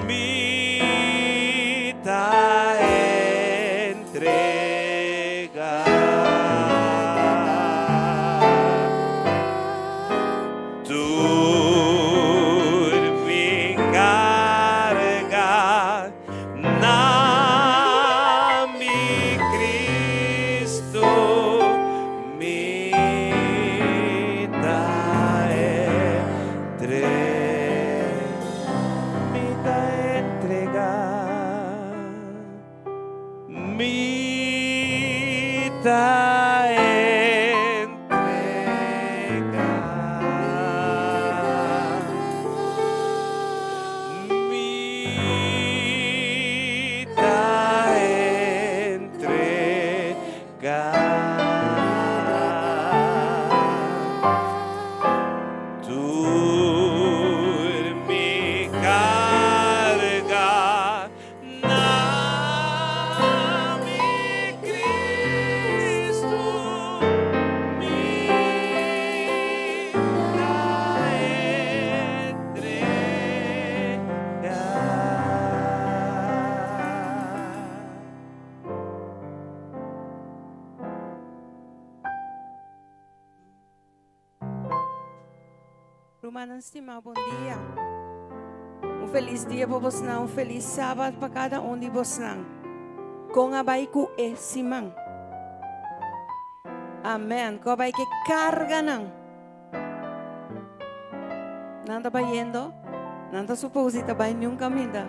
A: Mi ta entrega. Tur mi carga na mi Cristo mi ta entrega, mi ta entrega, mi ta entrega, mi ta entrega. Tur mi carga na mi Cristo mi ta entrega.
E: Rumannan stima, bon dia. Un feliz dia pa boso, un feliz sabat pa cada un di boso. Con a bay cu e siman. Amen. Con a bay cu carga nan. Nan ta bayendo? Nan ta suppose ta bay ningun caminda.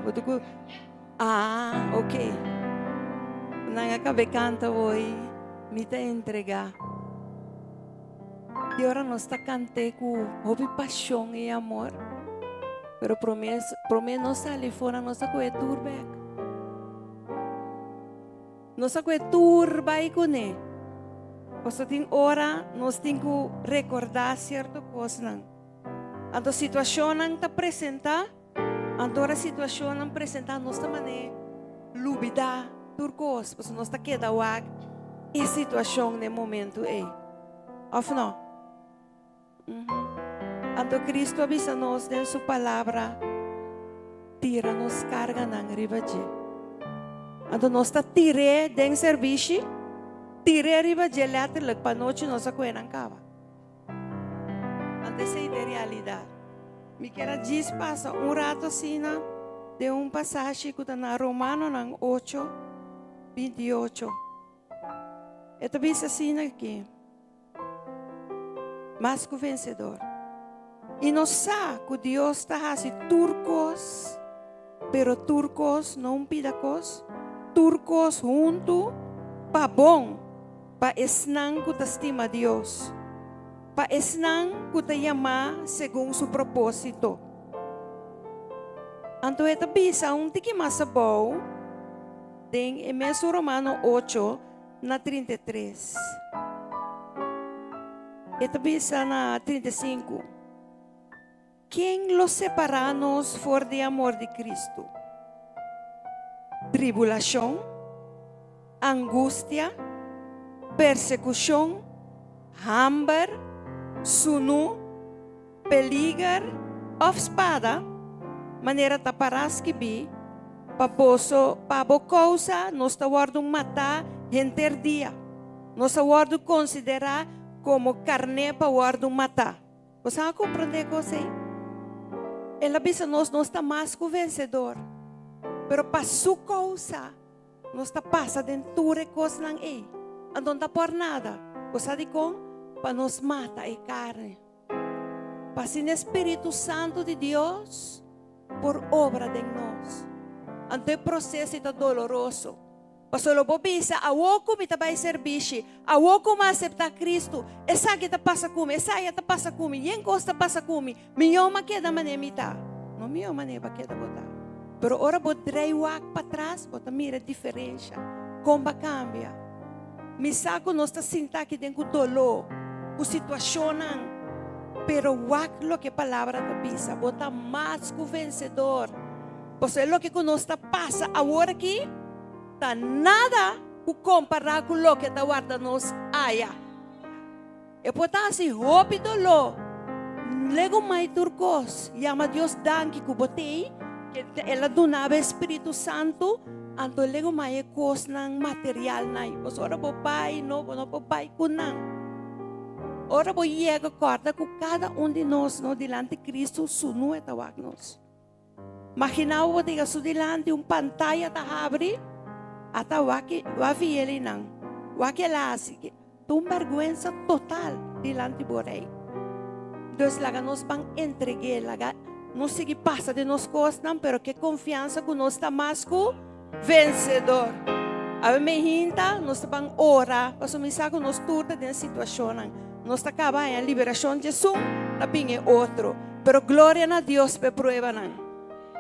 E: Ah, ok. Nan a caba canta hoy. Mi ta entrega. Y ora nos ta canta cu hopi pasion y amor. Pero prome, prome nos sali for, nos ta cohe tur back. Nos ta cohe tur bay cune. Paso tin ora nos tin cu recorda cierto cosnan. Anto situacionnan ta presenta, anto ora situacionnan presenta nos ta mane lubida tur cos, paso nos ta keda wak e situacion den momento ey. Of no? Anto Cristo a bisa nos den su palabra, tira nos carganan riba dje. Anto nos ta tire den servicio, tire riba dje letterlijk, pa nochi nos a cohe nan caba. Anto esey ta realidad. Mi kier a djis pasa un rato asina den un pasashi cu ta na Romanonan 8, 28. E ta bisa asina aki, Mas cu vencedor. Y nos sa cu Dios ta haci tur cos, pero tur cos, no un pida cos, tur cos hunto pa bon, pa esnan cu ta stima Dios, pa esnan cu ta yama segun su proposito. Anto e ta bisa un tiki mas abou den e mesun Romano 8 na 33. E ta bisa na 35. Ken lo separa nos for di amor di Cristo? Tribulacion, angustia, persecucion, hamber, sunu, peliger of spada, manera ta para skibi, pa boso, pa bo causa nos ta wordo mata henter dia. Nos ta wordo considera como carne pa wordo mata. Boso a comprende cos ey? El a bisa nos, nos ta mas cu vencedor. Pero pa su causa, nos ta pasa den tur e cosnan ey. Anto no ta por nada. Bo sa dicon? Pa nos mata e carne. Pa asina e Spiritu Santo di Dios por obra den nos. Anto e proceso ta doloroso. Pasobra lo bo bisa, Awor ku mi ta bai sirbishi, awor ku mi a aseptá Kristu, esaki ta pasa ku mi, esaya ta pasa ku mi, yen kos ta pasa ku mi, mihó mi a keda manera mi ta. No mihó manera bo a keda bo ta. Pero ora bo drei wak patras, bo ta mira e diferensha, kon bo a kambia. Mi sa ku nos ta sinta aki den ku doló, ku situashonnan, pero wak loke e Palabra ta bisa, bo ta mas ku vensedor. Pasobra e loke ku nos ta pasa awor aki ta nada ku kompará ku loke ta warda nos aya. E por ta hasi hopi doló. Lego mai tur kos. Yama Dios danki ku bo t'ei, ke El a duna bo e Spiritu Santu, anto lego mai e kosnan materialnan. Pasobra ora bo bai, no, bo no por bai ku nan. Ora bo yega, kòrda ku kada un di nos, no, dilanti Kristu, sunú e ta wak nos. Magina bo diga su dilanti un pantaya ta habri, ata wak wak fielinan, wak el a hasi. Ta un bèrgwensa total dilanti bo Rei. Dus laga nos ban entreg'é, laga nos sigui pasa den nos kosnan, pero ke konfiansa ku nos ta mas ku vensedor. Awe mehinta nos ta ban ora, pasobra mi sa ku nos tur ta den situashonnan. Nos ta kaba haña liberashon dje esun, ta bin e otro. Pero gloria na Dios pa e pruebanan.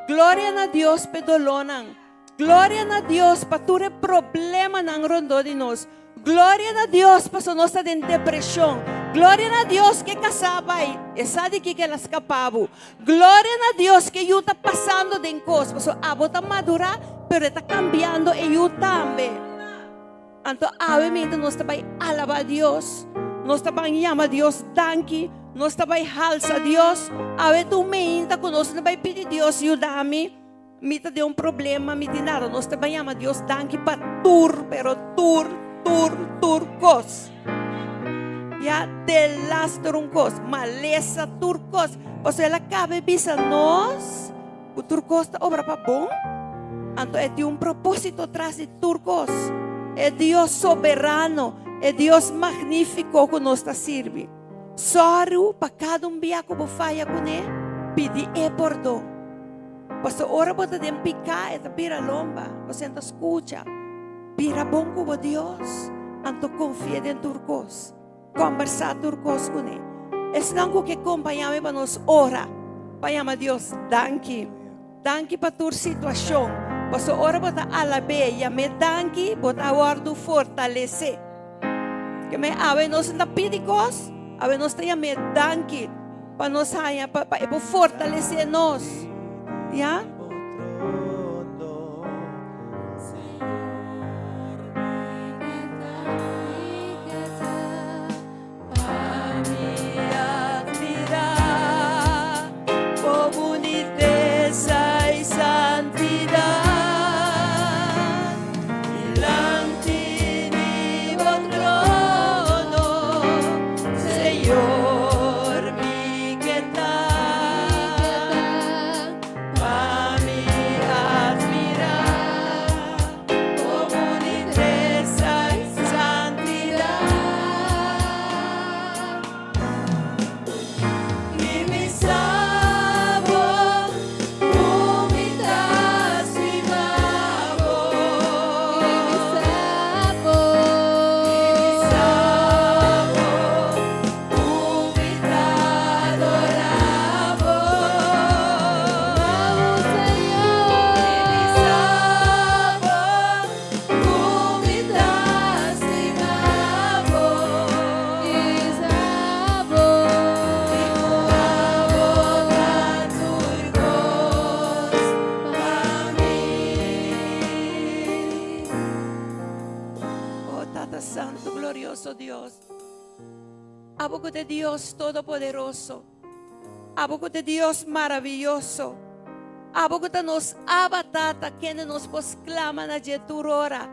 E: Gloria na Dios pa e dolónan. Gloria na Dios pa tur e problemanan rondó di nos. Gloria na Dios paso nos ta den depresion. Gloria na Dios ke kasá bai, e sa di kiko el a skapa bo. Gloria na Dios ke yu ta pasando den kos, paso abo ta madurá, pero e ta kambiando e yu tambe. Anto awe mientras nos ta bai alabá Dios, nos ta ban yama Dios danki, nos ta bai halsa Dios, awe ta un meinta ku nos ta bai pidi Dios yuda mi. Mi ta den un problema, mi tin nada. Nos ta ban yama Dios danki pa tur, pero tur, tur, tur kos. Ya, delaster un kos, malesa, tur kos. Pasobra el a kaba e bisa nos ku tur kos ta obra pa bon. Anto e tin un propósito tras di tur kos. E Dios soberano, e Dios magnífiko ku nos ta sirbi. Sòru pa kada un bia ku bo faya kuné, pidi e pordon. Pasobra ora bo ta den piká e ta bira lomba, bo senta skucha. Bira bon ku bo Dios, anto konfia den tur kos. Kòmbersá tur kos kuné. Esnan ku ke kompañá mi pa nos ora, pa yama Dios danki. Danki pa tur situashon. Pasobra ora bo ta alab'é, yam'é danki, bo ta wòrdu fortalesé. Ke men awe nos no ta pidi kos, awe nos ta yam'é danki pa nos haña pa pa e por fortalesé nos. Ya? Oh Tata Santo, glorioso Dios, abo ku ta Dios Todopoderoso, abo ku ta Dios maraviyoso, abo ku ta nos Abba Tata, kende nos por sklama na dje tur ora,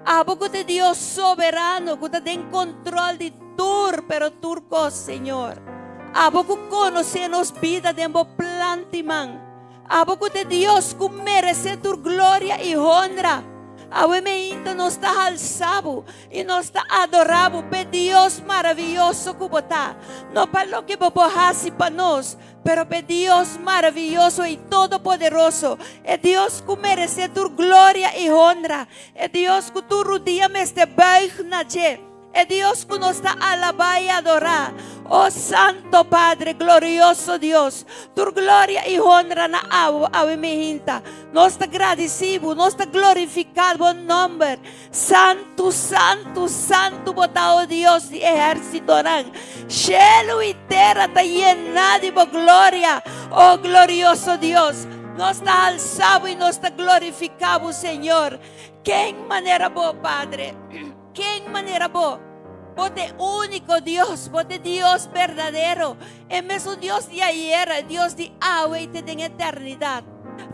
E: abo ku ta Dios soberano, ku ta den kontrol di tur, pero tur kos, Señor. Abo ku konosé nos bida den bo plan di man. Abo ku ta Dios ku meresé tur gloria i honra. Awe meinta nos ta halsa bo i nos ta adorá bo p'e Dios maraviyoso ku bo ta. No pa loke bo por hasi pa nos. Pero pa e Dios maraviyoso i todopoderoso, e Dios ku meresé tur gloria i honra, e Dios ku tur rudia mester buig na dje, e Dios ku nos ta alabá i adorá. O Santo Padre, glorioso Dios, tur gloria i honra na abo awe mihinta. Nos ta gradisí bo, nos ta glorifiká bo nòmber. Santu, santu, santu bo ta, o Dios di ehérsitonan. Shelu i tera ta yená di bo gloria, o glorioso Dios. Nos ta halsá bo i nos ta glorifiká bo, Señor. Ken manera bo, Padre? Ken manera bo? Bo ta e úniko Dios, bo ta e Dios berdadero, e mesun Dios di ayera, e Dios di awe i te den eternidat.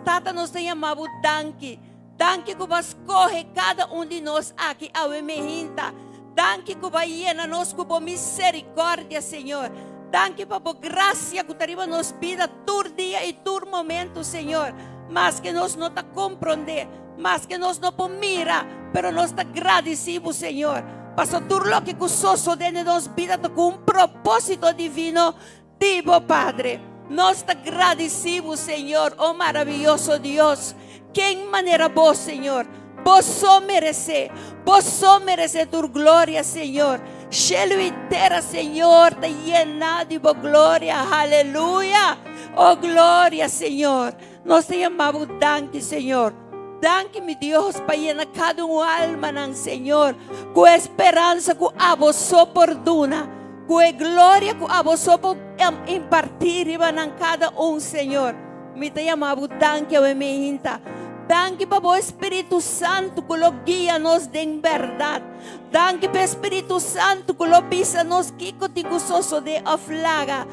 E: Tata, nos ta yama bo danki. Danki ku bo a skohe kada un di nos aki awe mehinta. Danki ku bo a yena nos ku bo miserikòrdia, Señor. Danki pa bo grasia ku ta riba nos bida tur dia i tur momentu, Señor. Maske nos no ta komprondé, maske nos no por mira, pero nos ta gradisí bo, Señor, pasobra tur loke ku sosodé den nos bida ta ku un propósito divino Di bo Padre. Nos ta gradisí bo, Señor, o maraviyoso Dios. Ken manera bo, Señor? Bo so meresé. Bo so meresé tur gloria, Señor. Shelu i tera, Señor, ta yená di bo gloria. Haleluya! O gloria, Señor. Nos ta yama bo danki, Señor. Danki, mi Dios, pa yena kada un almanan, Señor, ku e speransa ku abo so por duna, ku e gloria ku abo so por impartí riba nan kada un, Señor. Mi ta yama bo danki awe mihinta. Danki pa bo Spiritu Santu ku lo guia nos den bèrdat. Danki pa e Spiritu Santu ku lo bisa nos kiko tin ku sosodé òf laga.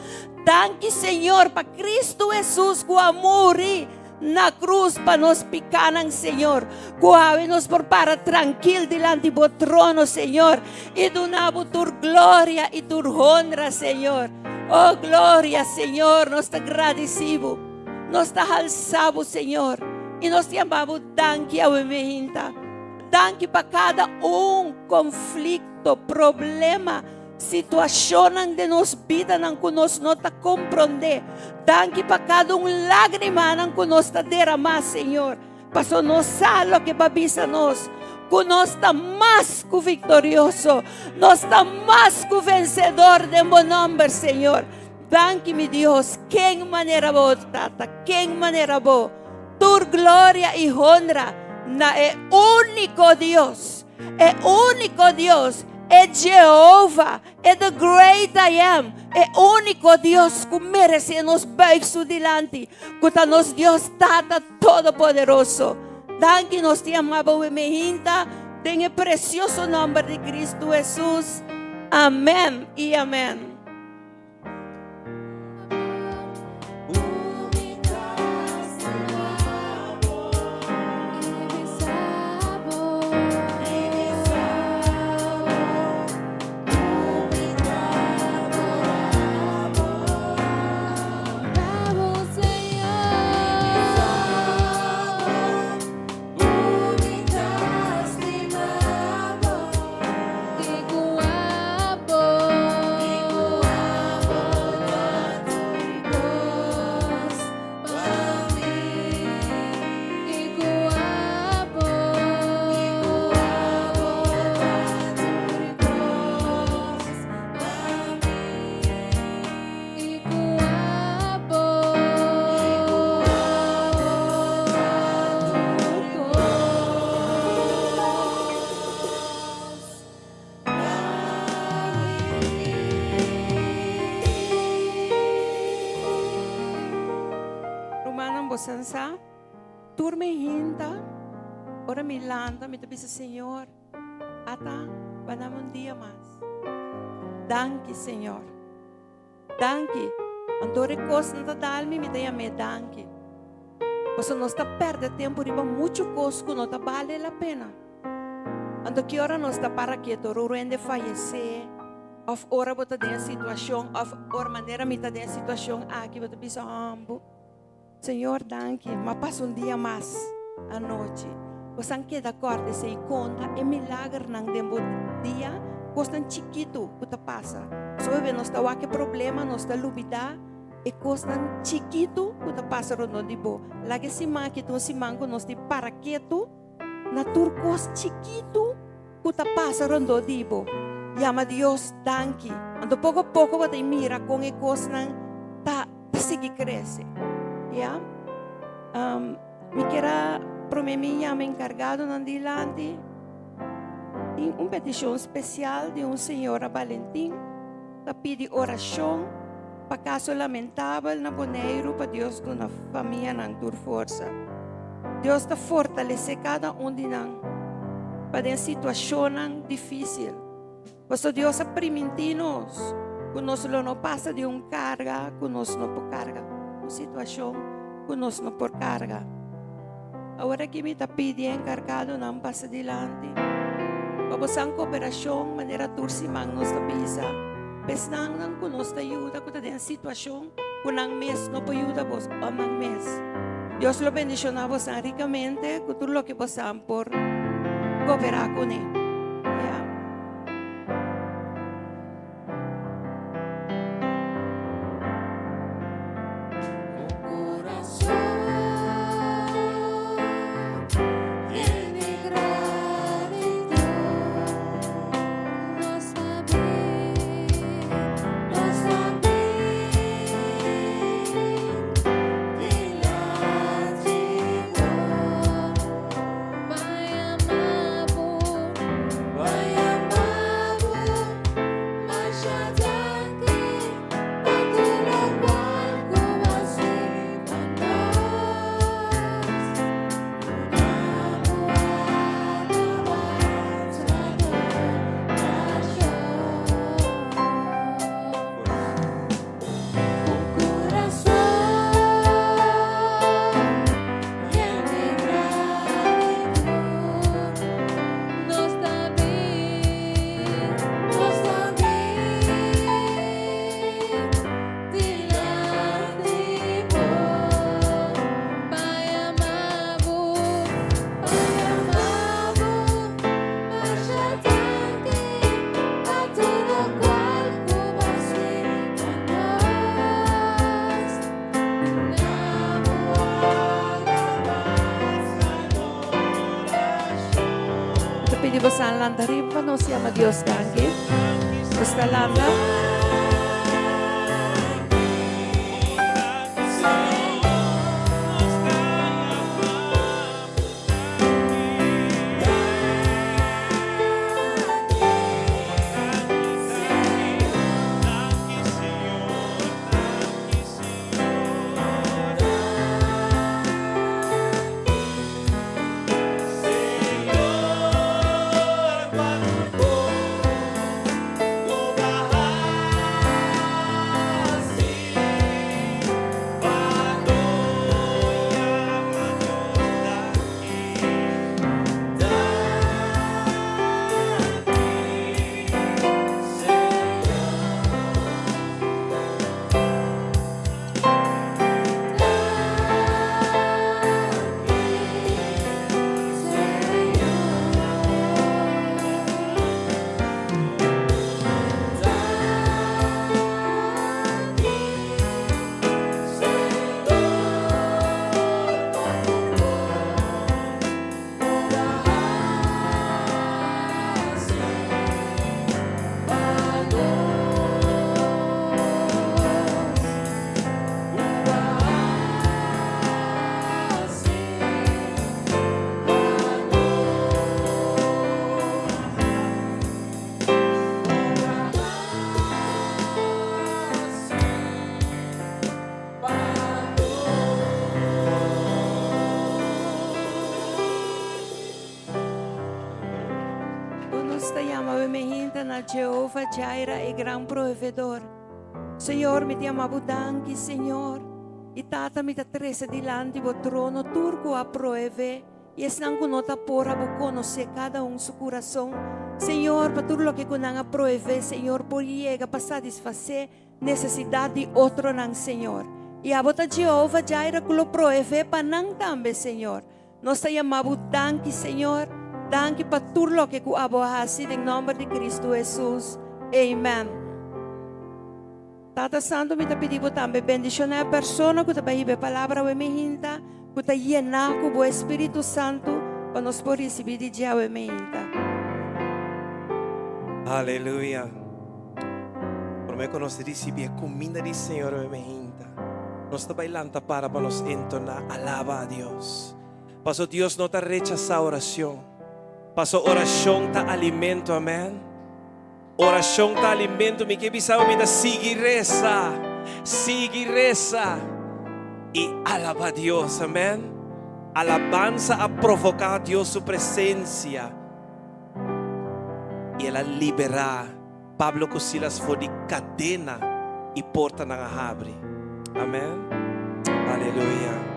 E: Danki Señor pa Cristo Hesus ku a muri na cruz pa nos picanan Señor. Ku awe nos por para trankil dilanti bo trono Señor i duna bo tur gloria i tur honra Señor. Oh gloria Señor nos ta gradisi bo. Nos ta halsa bo Señor i nos ta yama bo danki awe mehinta. Danki pa kada un konflikto, problema. Situashonnan den nos bidanan ku nos no ta komprondé. Danki pa kada un lágrimanan ku nos ta deramá, Señor, pasobra nos sa loke bo a bisa nos, ku nos ta mas ku viktorioso, nos ta mas ku vensedor den bo nòmber, Señor. Danki, mi Dios. Ken manera bo, Tata? Ken manera bo? Tur gloria i honra na e úniko Dios. E úniko Dios, e Jehova, e The Great I Am, e úniko Dios ku meresé nos buig su dilanti, ku ta nos Dios Tata Todopoderoso. Danki nos ta yama bo mehinta den e presioso nòmber di Kristu Hesus. Amèn i amèn. Rumannan, boso sa, tur mi hinta, ora mi lanta, mi ta bisa, Señor, Ata, ba dame un dia mas. Danki, Señor. Danki. Anto ora e kosnan ta dal mi, mi ta yam'é danki. Pasobra nos ta pèrdè tempu riba muchu kos ku no ta bale la pena. Anto ki ora nos ta para ketu? Ora un hende fayesé, òf ora bo ta den e situashon, òf ora manera mi ta den e situashon aki, bo ta bisa, Hòmbu. Señor danki, m'a pasa un dia mas anochi. Bosan keda kòrda esei konta e milagernan den bo dia, kosnan chikitu ku ta pasa. Sobe nos ta wak e problema, nos ta lubidá. E kosnan chikitu ku ta pasa rondon di bo. Laga e siman aki ta un siman ku nos tin para ketu na tur kos chikitu ku ta pasa rondó di bo. Yama Dios danki. Anto poko poko bo ta mira kon e kosnan ta sigui krese. Ya. Mi kier a promé mi yama enkargadonan dilanti. Tin un petishon spesial di un señora Balentin ta pidi orashon pa kaso lamentabel na Boneiru pa Dios duna famianan tur forsa. Dios ta fortalesé kada un di nan pa den situashonnan difísil. Pasobra Dios a primintí nos ku nos lo no pasa di un karga ku nos no por karga, un situashon ku nos no por karga. Awor aki mi ta pidi e enkargadonan pasa dilanti pa bo san koperashon manera tur siman nos ta bisa pa esnannan ku nos ta yuda ku ta den situashon ku nan mes no por yuda bos òf nan mes. Dios lo bendishoná bosan rikamente ku tur loke bosan por koperá kuné. Ya. Ta pidi boso lanta riba pa nos yama Dios danki. Nos ta lanta. Nos ta yama bo mehinta na Jehova Jireh, e gran proveedor. Señor, mi ta yama bo danki, Señor. I Tata, mi ta trese dilanti bo trono tur ku a proeve i esnan ku no ta por a bo konosé kada un su kurason. Señor, pa tur loke ku nan a proeve, Señor, por yega pa satisfasé Nesesidat di otronan, Señor. I abo ta Jehova Jireh ku lo proev'é pa nan tambe, Señor. Nos ta yama bo danki, Señor. Danki pa tur loke ku abo a hasi den nòmber di Kristu Hesus. Amen. Tata Santu, mi ta pidi Bo tambe bendishoná e persona ku ta bai hiba e palabra awe meinta, ku ta yená ku Bo Espíritu Santu pa nos por risibí di dje awe meinta.
A: Aleluya. Promé ku nos risibí e kuminda di Señor awe meinta, nos ta bai lanta para pa nos entoná alaba a Dios. Paso Dios no ta rechasá orashon. Paso orashon ta alimento, amèn. Orashon ta alimento, mi ke bisa bo mi ta sigui resa, sigui resa i alaba Dios, amen. Alabansa a provoká Dios su presensia i el a liberá Pablo ku Silas for di kadena i portanan a habri. Amen. Aleluya.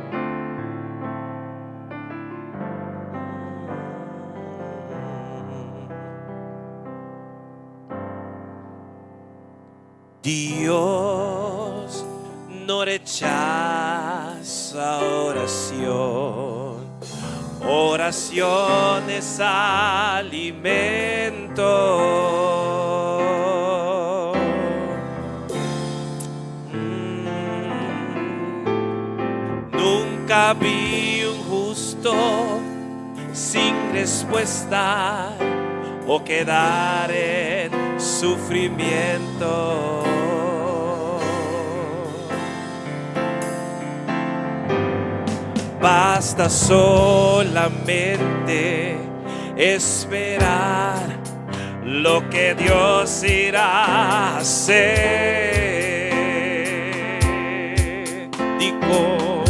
A: Dios no rechasa oracion, oracion es alimento. Nunca vi un justo sin respuesta o quedar en sufrimiento. Basta solamente esperar lo que Dios irá a hacer. Dico,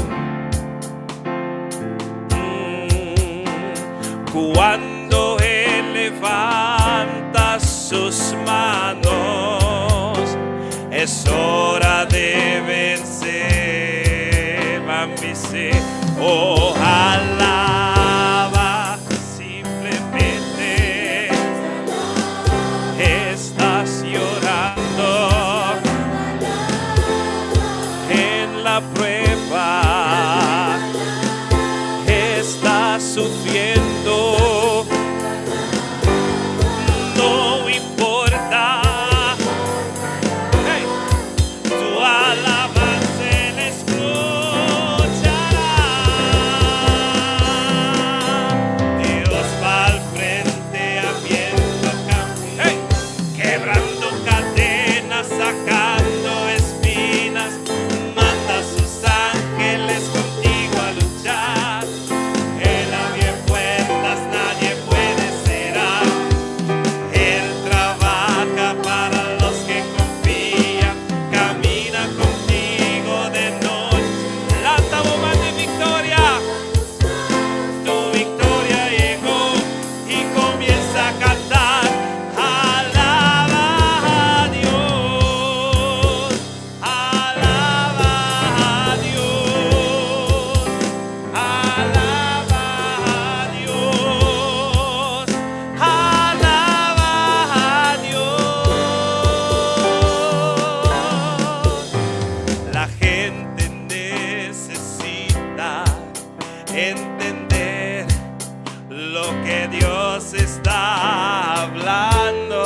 A: Cuando Él levanta sus manos, es hora de vencer. Mami, sí. Oh, alaba simplemente. Estás llorando en la prueba. Estás sufriendo. No importa. Hey, tu alabanza él escuchará. Dios va al frente abriendo campo, hey, quebrando cadenas, sacando espinas. Manda a sus ángeles contigo a luchar. Él abre puertas, nadie puede cerrar. Él trabaja para los que confían. Camina contigo de noche. Lanta bo de victoria. Tu victoria llegó y comienza a cantar. Alaba a Dios. Alaba a Dios. Alaba a Dios. Alaba a Dios. La gente necesita entender lo que Dios está hablando.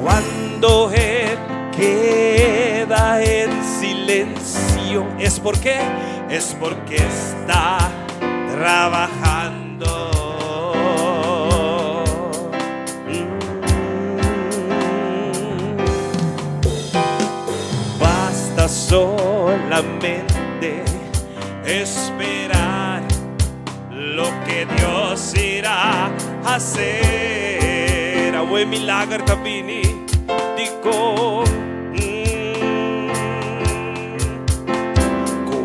A: Cuando Él queda en silencio, ¿es porque? Es porque está trabajando. Basta solamente esperar lo que Dios irá a hacer. Awe milager ta bini, digo.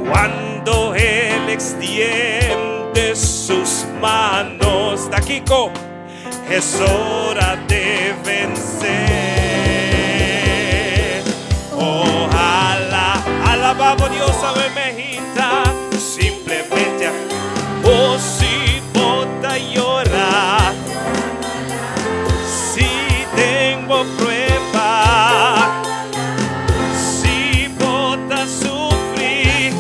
A: Cuando Él extiende sus manos, Takiko, es hora de vencer. Ojalá, alabamos Dios, awe mainta, simplemente, oh si bo ta yora, si tengo prueba, si bo ta sufri,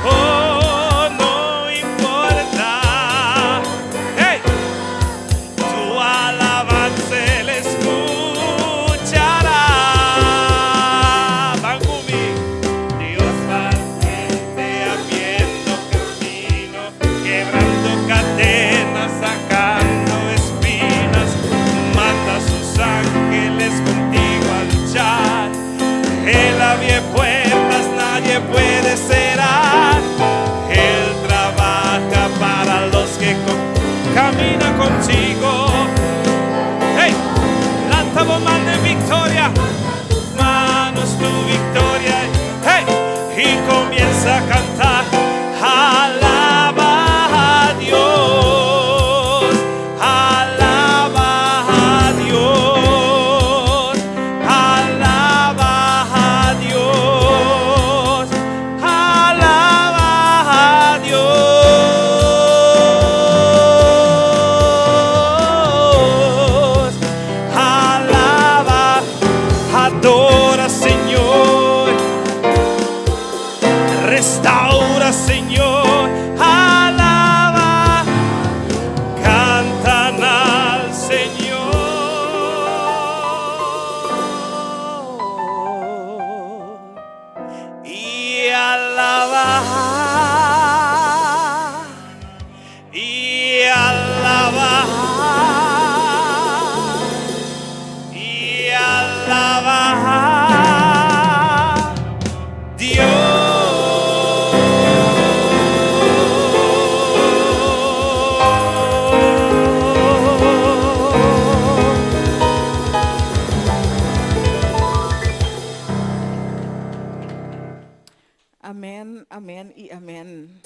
A: oh, no importa. Kuminsá kanta, Alaba a Dios, alaba a Dios, alaba a Dios, alaba a Dios, alaba, adora Señor, restaura Señor, alaba, canta al Señor. I alaba, i alaba, i alaba Dios.
F: Amen, amen i amen.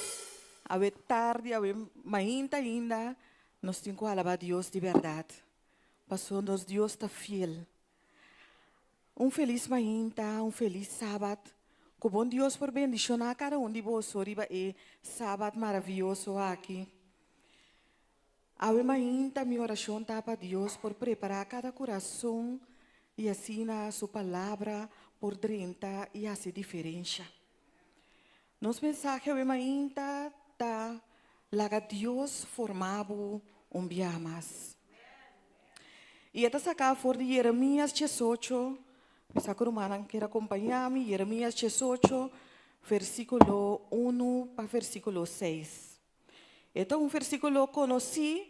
F: Awe tardi, awe mainta ainda, nos tin ku alabá Dios di bèrdat. Pasobra nos Dios ta fiel. Un felis mainta, un felis sabat. Ku bon Dios por bendishoná kada un di boso riba e sabat maravioso aki. Awe mainta mi orashon ta pa Dios por prepará kada kurason i asina su palabra por drenta i hasi diferensha. Nos mensahe awe mainta ta laga Dios forma bo un bia mas. I e ta saká for di Jeremias diesocho, mi sa ku rumannan kier akompañá mi, Jeremias diesocho, versíkulo unu pa versíkulo seis. E ta un versíkulo konosí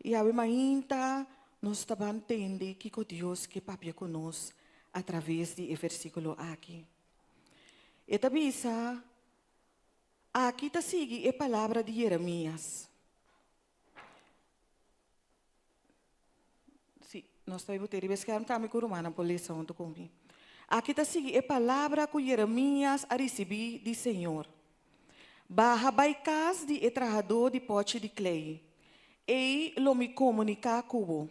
F: i awe mainta nos ta ban tende kiko Dios ke papia ku nos atraves di e versíkulo aki. E ta bisa, Aki ta sigui e palabra di Jeremias. Sí, nos ta bot'é riba e skerm tambe ku rumannan por lesa huntu ku mi. Aki ta sigui e palabra ku Jeremias a risibí di Señor. Baha bai kas di e trahadó di pòchi di klei. Ei lo mi komuniká ku bo.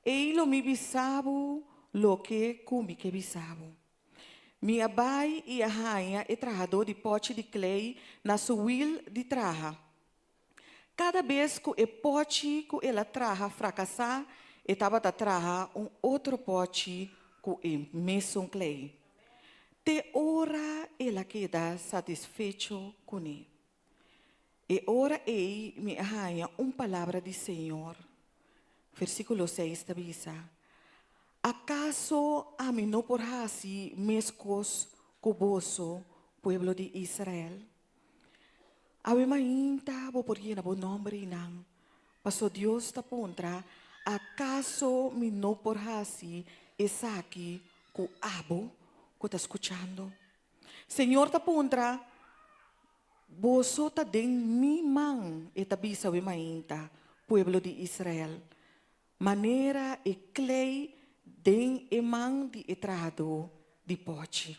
F: Ei lo mi bisa bo loke ku mi ke bisa bo. Mi a bai i a haña e trahadó di pòchi di klei na su wil di traha. Kada bes ku e pòchi ku el a traha frakasá, e tabata traha un otro pòchi ku e mesun klei, te ora el a keda satisfecho kuné. E ora ei mi a haña un palabra di Señor. Versíkulo seis ta bisa, Akaso ami no por hasi meskos ku boso, pueblo di Israel? Awe mainta bo por yena bo nòmber einan, paso Dios ta puntra, Akaso mi no por hasi esaki ku abo ku ta skuchando? Señor ta puntra, Boso ta den mi man, e ta bisa awe mainta, pueblo di Israel, manera e klei den e man di e trahadó di pòchi.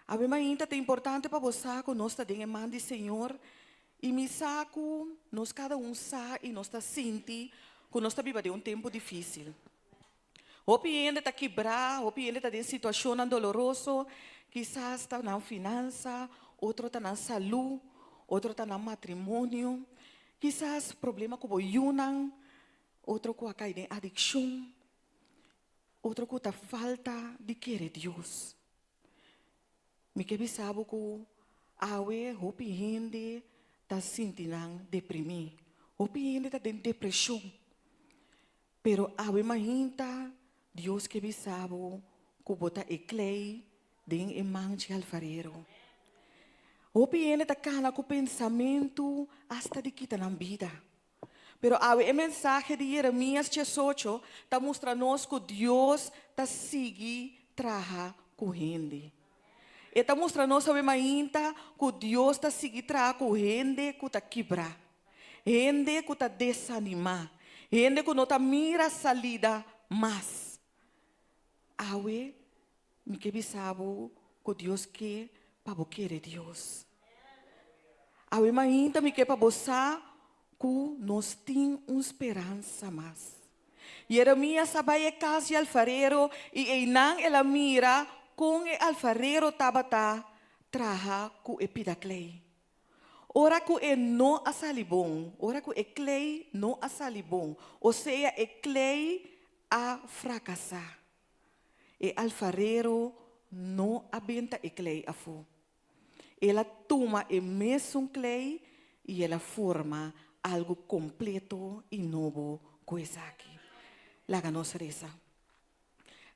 F: Awe mainta ta importante pa bo sa ku nos ta den e man di Señor i mi sa ku nos kada un sa i nos ta sinti ku nos ta biba den un tempu difísil. Hopi hende ta kibrá, hopi hende ta den situashonnan doloroso, kisas ta nan finansa, otro ta nan salú, otro ta nan matrimonio, kisas problema ku bo yunan, otro ku a kai den adikshon, otro ku ta falta di kere Dios. Mi ke bisa bo ku awe hopi hende ta sinti nan deprimí, hopi hende ta den depreshon. Pero awe mainta Dios ke bisa bo ku bo ta e klei den e man dje alfarero. Hopi hende ta kana ku pensamentu asta di kita nan bida. Pero awe e mensahe di Jeremias diesocho ta mustra nos ku Dios ta sigui traha ku hende. E ta mustra nos awe mainta ku Dios ta sigui traha ku hende ku ta kibrá. Hende ku ta desanimá. Hende ku no ta mira salida mas. Awe mi ke bisa bo ku Dios ke. pa bo kere Dios. Awe mainta mi ke pa bo sa ku nos tin un speransa mas. Jeremias a bai e kas di alfarero i einan el a mira kon e alfarero tabata traha ku e pida klei. Ora ku e no a sali bon, ora ku e klei no a sali bon, osea e klei a frakasá, e alfarero no a benta e klei afó. El a tuma e mesun klei i el a forma algu kompleto i nobo ku esaki. Laga nos resa.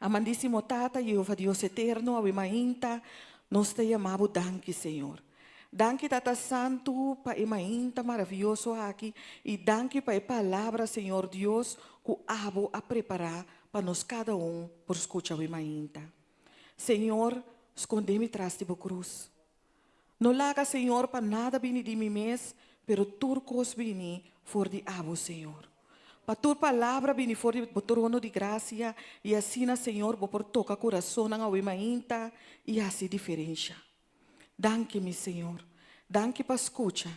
F: Amandísimo Tata, Jehova Dios eterno, awe mainta nos ta yama bo danki, Señor. Danki, Tata Santu, pa e mainta maravioso aki i danki pa e palabra, Señor Dios, ku abo a prepará pa nos kada un por skucha awe mainta. Señor, skonde mi tras di bo krus. No laga, Señor, pa nada bini di mi mes, pero tur kos bini for di abo, Señor. Pa tur palabra bini for di bo trono di grasia, i asina, Señor, bo por toka kurasonnan awe mainta i hasi diferensha. Danki, mi Señor. Danki pa skucha,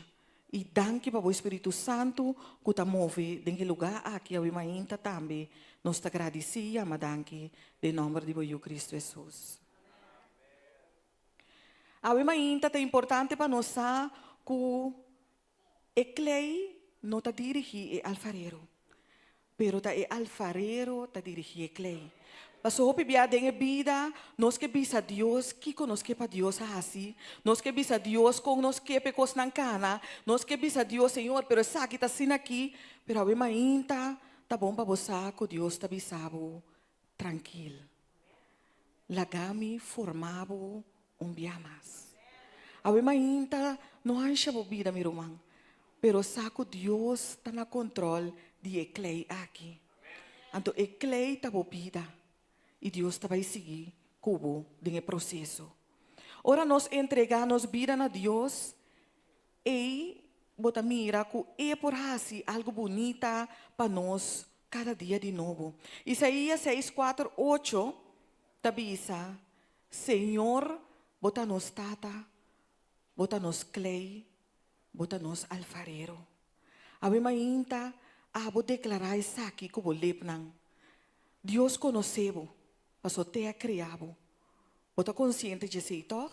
F: i danki pa bo Spiritu Santu ku ta move den e lugá aki awe mainta tambe. Nos ta gradisí i yama danki den nòmber di bo Yu Kristu Hesus. Awe mainta ta importante pa nos sa ku e klei no ta dirigí e alfarero, pero ta e alfarero ta dirigí e klei. Pasobra hopi bia den e bida nos ke bisa Dios kiko nos ke pa Dios hasi, nos ke bisa Dios kon nos ke pa e kosnan kana, nos ke bisa Dios, Señor, pero esaki ta asina aki, pero awe mainta ta bon pa bo sa ku Dios ta bisa bo trankil. Laga mi forma bo un bia mas. Awe mainta no hansha bo bida mi ruman, pero sa ku Dios ta na kontrol di e klei aki. Anto e klei ta bo bida i Dios ta bai sigui ku bo den e proseso. Ora nos entrega nos bida na Dios, ei bo ta mira ku e por hasi algu bunita pa nos kada dia di nobo. Isaías seis kuater ocho ta bisa, Señor, bo ta nos Tata, bo ta nos klei, bo ta nos alfarero. Awe mainta abo deklará esaki ku bo lepnan. Dios konosé bo, pasobra te a krea bo. Bo ta konsiente dje esei, tòg?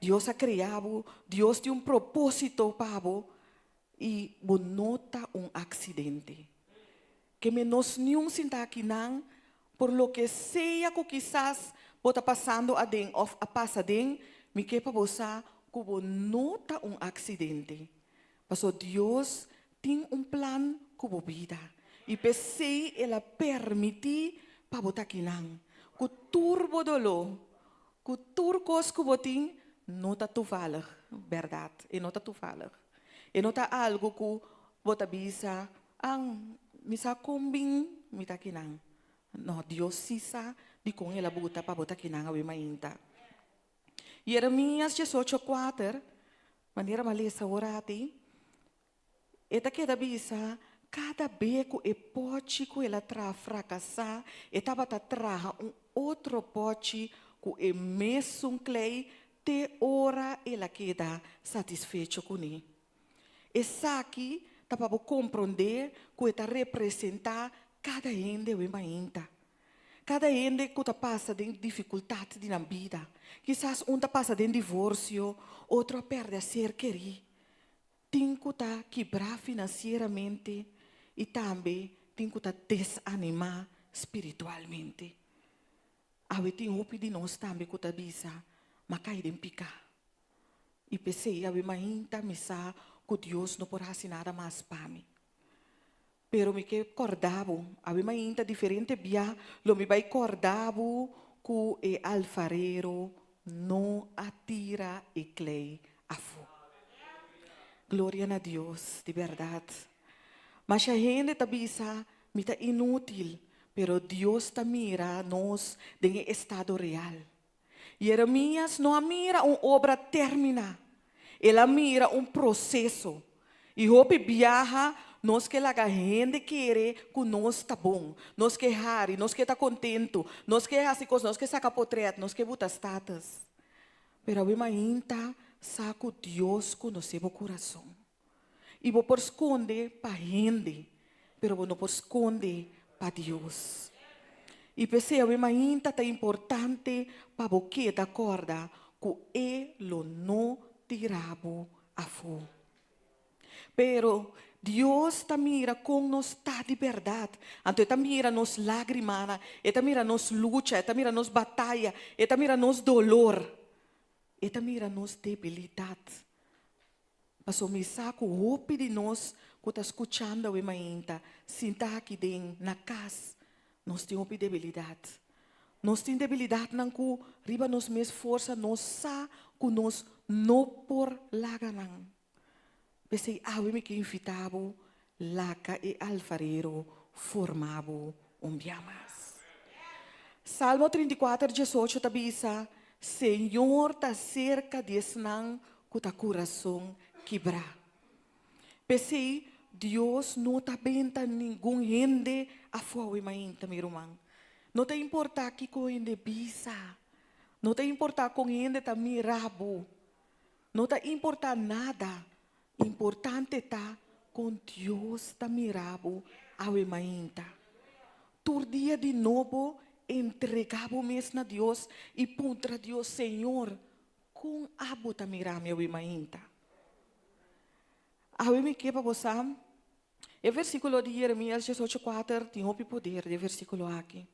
F: Dios a krea bo, Dios tin un propósito pa bo i bo no ta un aksidente. Ke menos niun sinta akinan, por loke sea ku kisas bo ta pasando aden òf a pasa aden, mi ke pa bo sa ku bo no ta un aksidente. Pasobra Dios tin un plan ku bo bida i p'esei el a permití pa bo ta akinan. Ku tur bo doló, ku tur kos ku bo tin, no ta toevallig, bèrdat, e no ta toevallig. E no ta algu ku bo ta bisa, An, mi sa kon bin mi ta akinan. No, Dios sí sa dikon el a buta pa bo ta akinan awe mainta. Jeremias diesocho kuater, manera mi a lesa ora ati, e ta keda bisa, Kada be ku e pòchi ku el a traha frakasá, e tabata traha un otro pòchi ku e mesun klei te ora el a keda satisfecho kuné. Esaki ta pa bo komprondé ku e ta representá kada hende awe mainta. Kada hende ku ta pasa den difikultat di nan bida. Kisas un ta pasa den divorsio, otro a pèrdè a ser kerí. Tin ku ta kibrá finansieramente i tambe tin ku ta desanimá spiritualmente. Awe tin hopi di nos tambe ku ta bisa, M'a kai den piká. I p'esei awe mainta mi sa ku Dios no por hasi nada mas pa mi. Pero mi ke kòrda bo, awe mainta diferente bia lo mi bai kòrda bo ku e alfarero no a tira e klei afó. Gloria na Dios, di bèrdat. Masha hende ta bisa, Mi ta inútil, pero Dios ta mira nos den e estado real. Jeremias no a mira un obra terminá, el a mira un proseso. I hopi biaha nos ke laga hende kere ku nos ta bon, nos ke hari, nos ke ta kontentu, nos ke hasi kos, nos ke saka potret, nos ke buta status. Pero awe mainta sa ku Dios konosé bo kurason. I bo por skonde pa hende, pero bo no por skonde pa Dios. I p'esei awe mainta ta importante pa bo keda kòrda ku e lo no tira bo afó. Pero Dios ta mira kon nos ta di bèrdat. Anto e ta mira nos lágrimanan, e ta mira nos lucha, e ta mira nos bataya, e ta mira nos dolor, e ta mira nos debilidat. Pasobra mi sa ku hopi di nos ku ta skuchando awe mainta sinta aki den na kas, nos tin hopi debilidat. Nos tin debilidatnan ku riba nos mes forsa nos sa ku nos no por laga nan. P'esei awe mi ke invitá bo laga e alfarero forma bo un bia mas. Salmo 34, 18 ta bisa, Señor ta serka di esnan ku ta kurason kibrá. P'esei, Dios no ta benta ningun hende afó awe mainta, mi ruman. No ta importá kiko hende bisa. No ta importá kon hende ta mira bo. No ta importá nada. Importante ta kon Dios ta mira bo awe mainta. Tur dia di nobo entregá bo mes na Dios i puntra Dios, Señor, kon abo ta mira mi awe mainta? Awe mi ke pa bo sa, e versíkulo di Jeremias 18, 4 tin hopi poder den e versíkulo aki.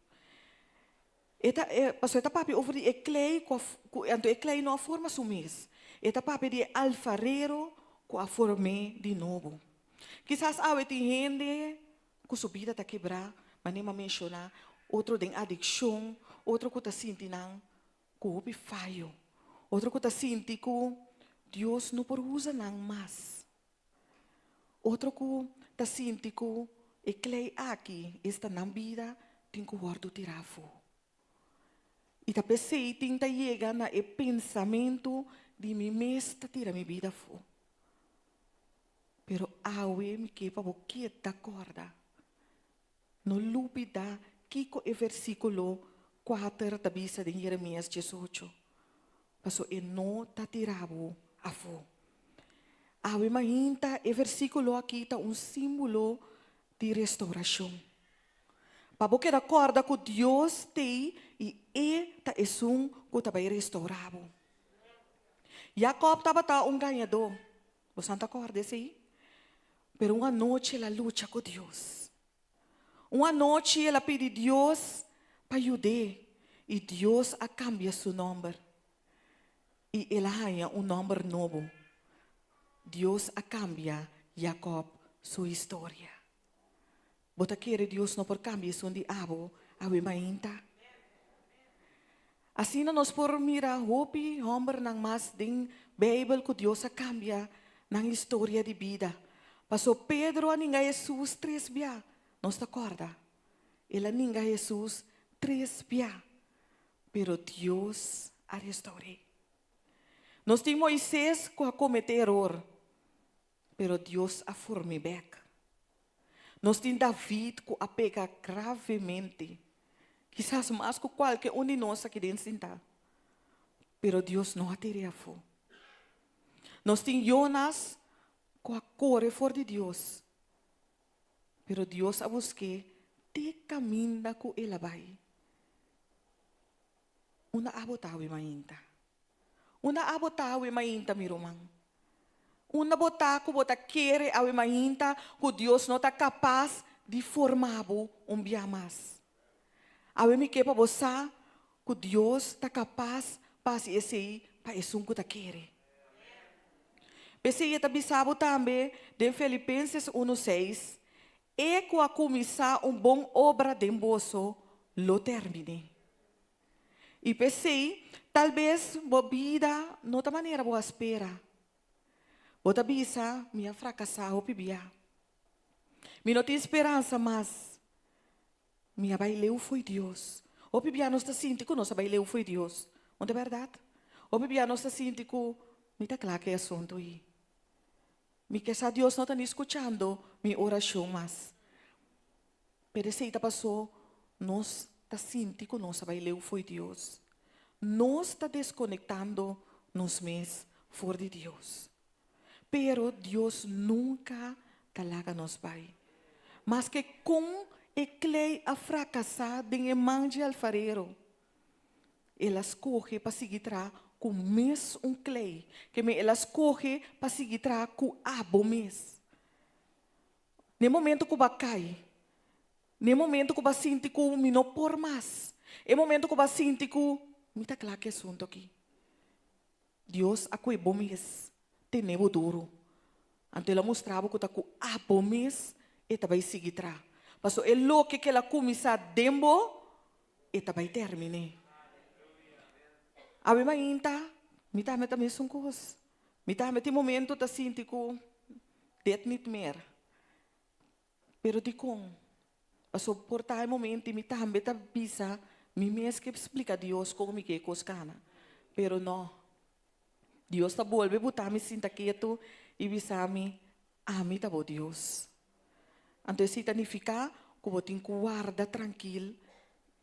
F: E ta, e, pasobra e ta papia over di e klei ku a, ku, anto e klei no a forma su mes. E ta papia di e alfarero ku a form'é di nobo. Kisas awe tin hende ku su bida ta kebrá, manera mi a menshoná, otro den adikshon, otro ku ta sinti nan ku hopi fayo, otro ku ta sinti ku Dios no por usa nan mas. Otro ku ta sinti ku e klei aki, esta nan bida, tin ku wòrdu tirá afó. I ta p'esei tin ta yega na e pensamentu di mi mes ta tira mi bida afó. Pero awe mi ke pa bo keda kòrda, no lubidá kiko e versíkulo kuater ta bisa den Jeremias 18, Paso e no ta tira bo afó. Awe mainta e versíkulo aki ta un símbolo di restaurashon. Pa bo keda kòrda ku Dios t'ei i e ta esun ku ta bai restourá bo. Jakòb tabata un gañadó. Bosan ta kòrda esei? Pero un anochi el a lucha ku Dios. Un anochi el a pidi Dios pa yud'é i Dios a kambia su nòmber i el a haña un nòmber nobo. Dios a kambia Jakòb su historia. Bo ta kere Dios no por kambia esun di abo awe mainta? Asina nos por mira hopi hòmbernan mas den Beibel ku Dios a kambia nan historia di bida. Paso Pedro a ninga Hesus tres bia. Nos ta kòrda? El a ninga Hesus tres bia, pero Dios a restour'é. Nos tin Moises ku a kometé eror, pero Dios a form'é bèk. Nos tin David ku a peka gravemente, kisas mas ku kualke un di nos aki den sintá, pero Dios no a tir'é afó. Nos tin Jonas ku a kore for di Dios, pero Dios a busk'é te kaminda ku el a bai. Unda abo ta awe mainta? Unda abo ta awe mainta, mi ruman? Unda bo ta ku bo ta kere awe mainta ku Dios no ta kapas di forma bo un bia mas? Awe mi ke pa bo sa ku Dios ta kapas pa hasi esei pa esun ku ta kere. P'esei e ta bisa bo tambe den Filipenses unu seis, E ku a kuminsá un bon obra den boso lo termin'é. I p'esei, tal bes bo bida no ta manera bo a spera. Bo ta bisa, Mi a frakasá hopi bia. Mi no tin speransa mas. Mi a bai leu fo'i Dios. Hopi bia nos ta sinti ku nos a bai leu fo'i Dios. No ta bèrdat? Hopi bia nos ta sinti ku mi ta kla ku e asuntu ei. Mi ke sa Dios no ta ni skuchando mi orashon mas. Pero esei ta pasó nos ta sinti ku nos a bai leu fo'i Dios. Nos ta deskonektando nos mes for di Dios. Pero Dios nunka ta laga nos bai. Maske kon e klei a frakasá den e man dje alfarero, el a skohe pa sigui traha ku mes un klei, ke men el a skohe pa sigui traha ku abo mes. Na e momento ku bo a kai, na e momento ku bo a sinti ku mi no por mas, e momento ku bo a sinti ku mi ta kla ku e asuntu aki, Dios a kohe bo mes tene bo duru. Anto el a mustra bo ku ta ku abo mes e ta bai sigui traha. Pasobra e loke ku el a kuminsá den bo, e ta bai terminé. Awe mainta mi tambe ta mesun kos. Mi tambe tin momento ta sinti ku dit niet meer. Pero dikon? Pasobra por ta e momento i mi tambe ta bisa mi mes ke splika Dios kon mi ke kos kana. Pero no. Dios ta bolbe buta mi sinta ketu i bisa mi, Ami ta bo Dios. Anto esei ta nifiká ku bo tin ku warda trankil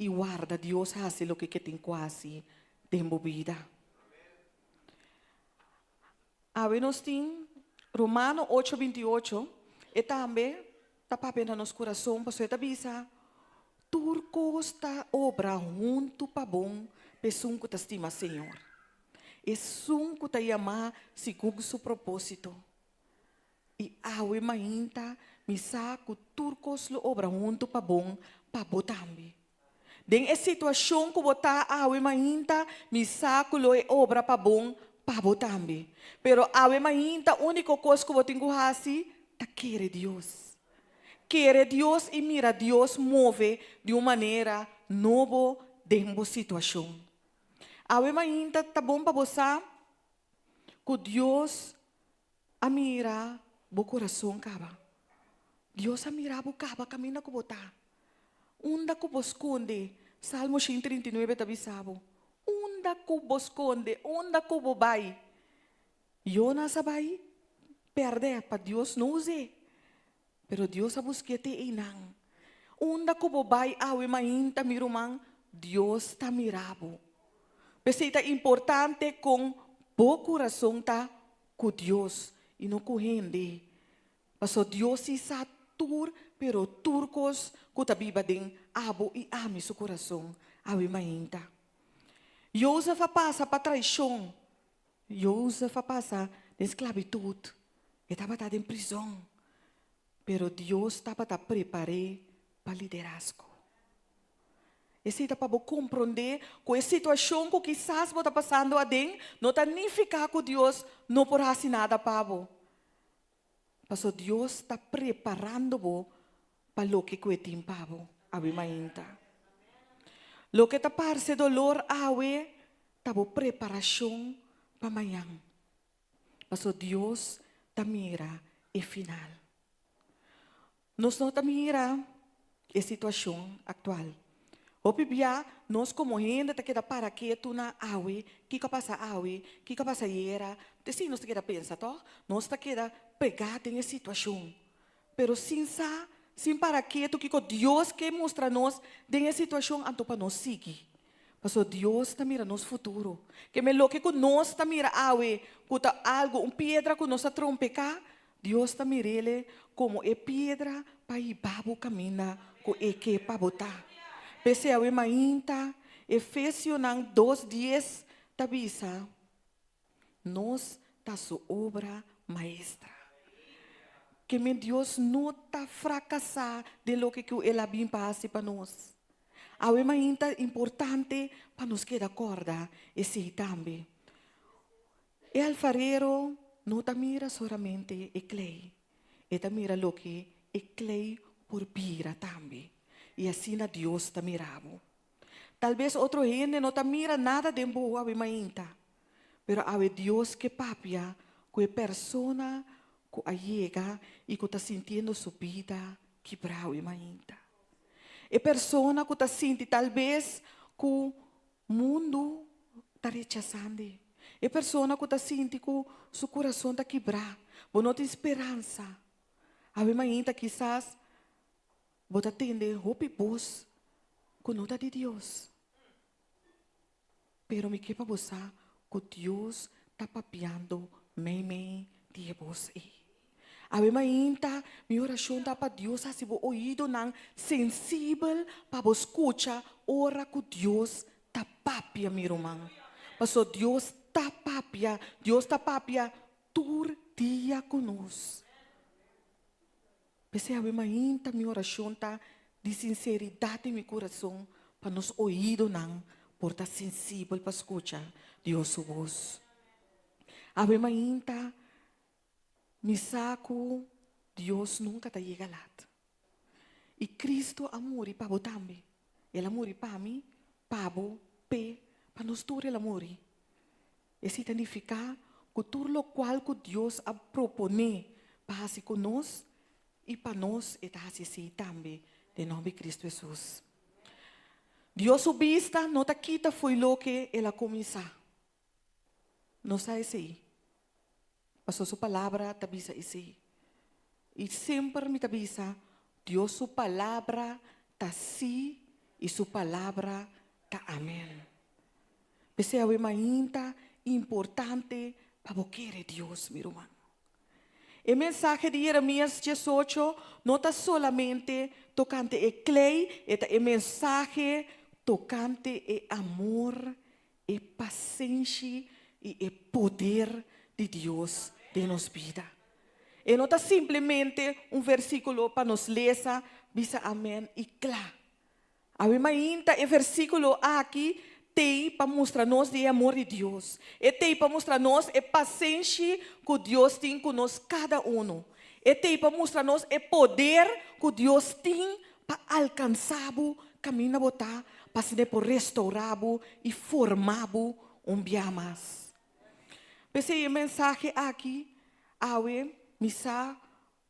F: i warda Dios hasi loke ke tin ku hasi den bo bida. Awe nos tin Romano ocho 28, e tambe ta papia na nos kurason pasobra e ta bisa, Tur kos ta obra huntu pa bon pa esun ku ta stima Señor, esun ku ta yamá segun su propósito. I awe mainta mi sa ku tur kos lo obra huntu pa bon pa bo tambe. Den e situashon ku bo ta awe mainta, mi sa ku lo e obra pa bon pa bo tambe. Pero awe mainta úniko kos ku bo tin ku hasi ta kere Dios. Kere Dios i mira Dios move di un manera nobo den bo situashon. Awe mainta ta bon pa bo sa ku Dios a mira bo kurason kaba. Dios a mira bo kaba kaminda ku bo ta. Unda ku bo skonde, Salmo 139 ta bisa bo, unda ku bo skonde, unda ku bo bai. Jonas a bai pèrdè pa Dios no us'é, pero Dios a busk'é te einan. Unda ku bo bai awe mainta, mi ruman, Dios ta mira bo. P'esei ta importante kon bo kurason ta ku Dios i no ku hende. Paso Dios si sa tur pero tur kos ku ta biba den abo i ami su kurason awe mainta. Jozef a pasa pa traishon. Jozef a pasa den sklabitut. E tabata den prizon. Pero Dios tabata prepar'é pa liderazgo. Esei ta pa bo komprondé ku e situashon ku kisas bo ta pasando aden no ta nifiká ku Dios no por hasi nada pa bo. Paso Dios ta preparando bo pa loke ku e tin pa bo awe mainta. Loke ta parse dolor awe ta bo preparashon pa mañan. Paso Dios ta mira e final. Nos no ta mira e situashon aktual. Hopi bia nos komo hende ta keda para ketu na awe, kiko a pasa awe, kiko a pasa ayera. Te si nos ta keda pensa tòg? Nos ta keda pegá den e situashon. Pero sin sa, sin para ketu kiko Dios ke mustra nos den e situashon anto pa nos sigui. Pasobra Dios ta mira nos futuro. Ke men loke ku nos ta mira awe ku ta algu, un piedra ku nos a trompeká, Dios ta mir'ele komo e piedra pa hiba bo kaminda ku e ke pa bo ta. P'esei awe mainta, Efesionan dos dies ta bisa, Nos ta su obra maestra. Ke men Dios no ta frakasá den loke ku el a bin pa hasi pa nos. Awe mainta importante pa nos keda kòrda esei tambe. E alfarero no ta mira solamente e klei, e ta mira loke e klei por bira tambe. I asina Dios ta mira bo. Tal bes otro hende no ta mira nada den bo awe mainta, pero awe Dios ke papia ku e persona ku a yega i ku ta sintiendo su bida kibrá awe mainta. E persona ku ta sinti tal bes ku Mundu ta rechasand'e. E persona ku ta sinti ku su kurason ta kibrá, bo no tin speransa. Awe mainta kisas bo ta tende hopi bos ku no ta di Dios. Pero mi ke pa bo sa ku Dios. ta papiando meimei di e bos ei. Awe mainta mi orashon ta pa Dios hasi bo oidonan sensibel pa bo skucha ora ku Dios ta papia, mi ruman. Paso Dios ta papia, Dios ta papia tur dia ku nos. P'esei awe mainta mi orashon ta di sinseridat di mi kurason pa nos oidonan por ta sensibel pa skucha Dios su bos. Awe mainta mi sa ku Dios nunka ta yega lat. I Kristu a muri pa bo tambe. El a muri pa mi, pa bo, p'e, pa nos tur el a muri. Esei ta nifiká ku tur lokual ku Dios a proponé pa hasi ku nos i pa nos, e ta hasi esei tambe den nòmber di Kristu Hesus. Dios su bista no ta kita fo'i loke el a kuminsá. Nos sa esei, pasobra su Palabra ta bisa esei. I semper mi ta bisa, Dios su Palabra ta sí i su Palabra ta amèn. P'esei awe mainta importante pa bo kere Dios, mi ruman. E mensahe di Jeremias 18 no ta solamente tokante e klei, e ta e mensahe tokante e amor, e pasenshi i e poder di Dios den nos bida. E no ta simplemente un versíkulo pa nos lesa, bisa amèn i kla. Awe mainta e versíkulo aki t'ei pa mustra nos di e amor di Dios. E t'ei pa mustra nos e pasenshi ku Dios tin ku nos kada unu. E t'ei pa mustra nos e poder ku Dios tin pa alkansá bo kaminda bo ta, pa asina e por restourá bo i formá bo un bia mas. P'esei e mensahe aki awe mi sa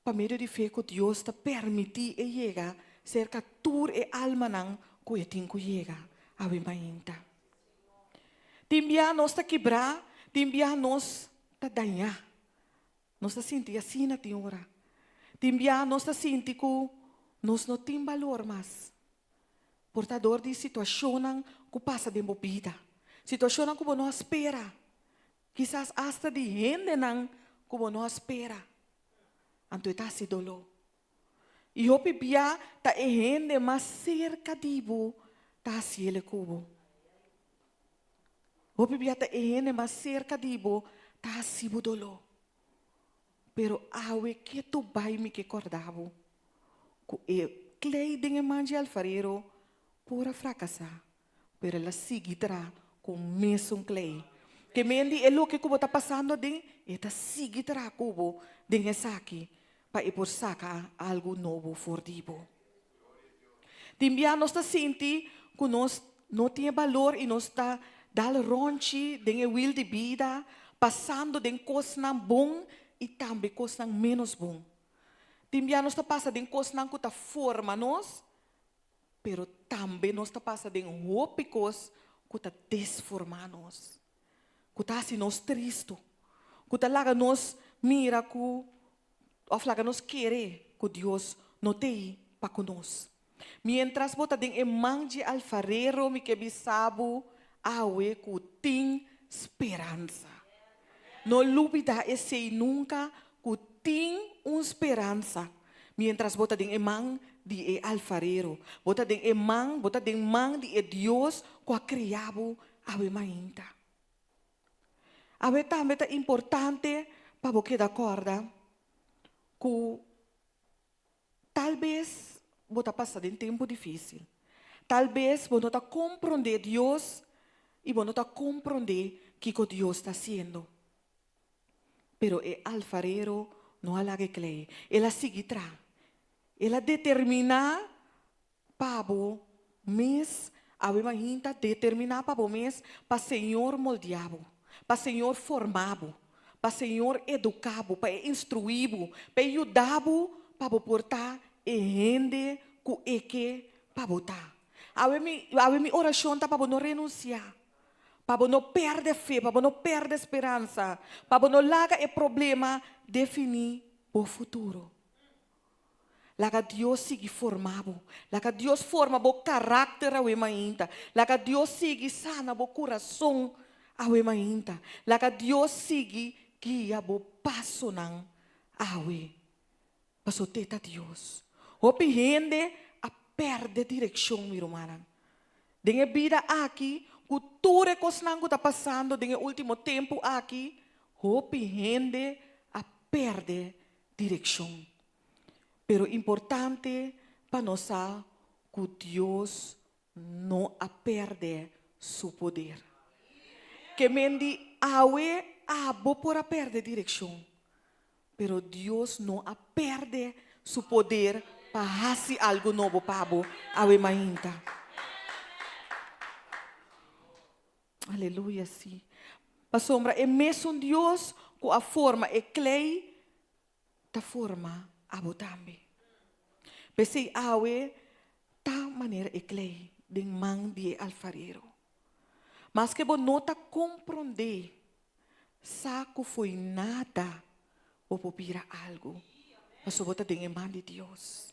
F: Pa medio di fe ku Dios ta permití e yega serka tur e almanan ku e tin ku yega awe mainta. Tin bia nos ta kibrá, tin bia nos ta dañá. Nos ta sinti asina tin ora. Tin bia nos ta sinti ku nos no tin balor mas. Por ta dor di situashonnan ku pasa den bo bida, situashonnan ku bo no a spera, kisas asta di hendenan ku bo no a spera. Anto e ta hasi doló. I hopi bia ta e hende mas serka di bo ta hasi el ku bo. Hopi bia ta e hende mas serka di bo ta hasi bo doló. Pero awe ke tu bai mi ke kòrda bo ku e klei den e man dje alfarero por a frakasá. Pero el a sigui traha ku mesun klei. Ke men di e loke ku bo ta pasando aden, e ta sigui traha ku bo den esaki pa e por saka algu nobo for di bo. Tin bia nos ta sinti ku nos no tin e balor i nos ta dal ronchi den e wil di bida, pasando den kosnan bon i tambe kosnan ménos bon. Tin bia nos ta pasa den kosnan ku ta forma nos, Pero tambe nos ta pasa den hopi kos ku ta desformá nos, ku ta hasi nos tristu, ku ta laga nos mira ku òf laga nos kere ku Dios no t'ei pa ku nos. Miéntras bo ta den e man dje alfarero mi ke bisa bo awe ku tin speransa. No lubidá esei nunka ku tin un speransa miéntras bo ta den e man di e alfarero. Bo ta den e man, bo ta den man di e Dios ku a krea bo awe mainta. Awe tambe ta importante pa bo keda kòrda ku Tal bes bo ta pasa den tempu difísil. Tal bes bo no ta komprondé Dios i bo no ta komprondé kiko Dios ta hasiendo. Pero e alfarero no a laga e klei. El a sigui traha. El a determiná pa bo mes, awe mahinta determiná pa bo mes pa Señor moldeá bo, pa Señor formá bo, pa Señor eduká bo, pa E instruí bo, pa E yuda bo pa bo por ta e hende ku E ke pa bo ta. Awe mi, awe mi orashon ta pa bo no renunsiá, pa bo no pèrdè fe, pa bo no pèrdè speransa, pa bo no laga e problema definí bo futuro. Laga Dios sigui forma bo. Laga Dios forma bo karakter awe mainta. Laga Dios sigui sana bo kurason. Awe mainta. Laga Dios sigui guia bo pasonan awe. Paso te ta Dios. Hopi hende a perde direkshon, mi rumannan. Den e bida aki, ku tur e kosnan ku ta pasando den e último tempu aki, hopi hende a perde direkshon. Pero importante pa nos sa ku Dios no a perde su poder. Ke men di awe abo por a perde direkshon, pero Dios no a perde su poder pa hasi algu nobo pa bo awe mainta. Aleluya, si. Pasobra e mesun Dios ku a forma e klei ta forma abo tambe. P'esei awe ta manera e klei den man di e alfarero. Maske bo no ta komprondé, sa ku fo'i nada bo por bira algu, pasobra bo ta den e man di Dios.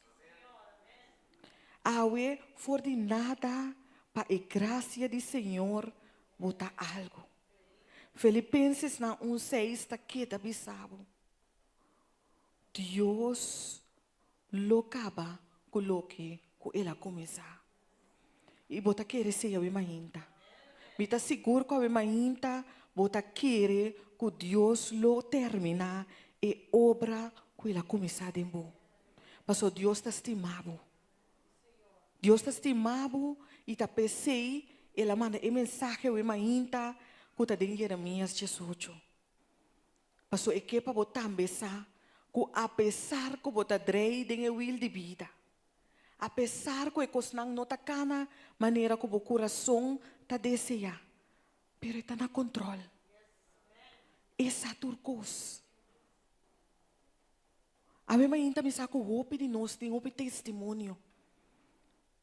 F: Awe for di nada pa e grasia di Señor bo ta algu. Filipensesnan un seis ta keda bisa bo. Dios lo kaba ku loke ku el a kuminsá. I bo ta kere esei awe mainta. Mi ta sigur ku awe mainta bo ta kere ku Dios lo terminá e obra ku el a kuminsá den bo. Pasobra Dios ta stima bo. Dios ta stima bo i ta p'esei el a manda e mensahe awe mainta ku ta den Jeremias diesocho. Paso e ke pa bo tambe sa ku apesar ku bo ta drei den e wil di bida, apesar ku e kosnan no ta kana manera ku bo kurason ta deseá, pero e ta na kontròl. E sa tur kos. Awe mainta mi sa ku hopi di nos tin hopi testimonio.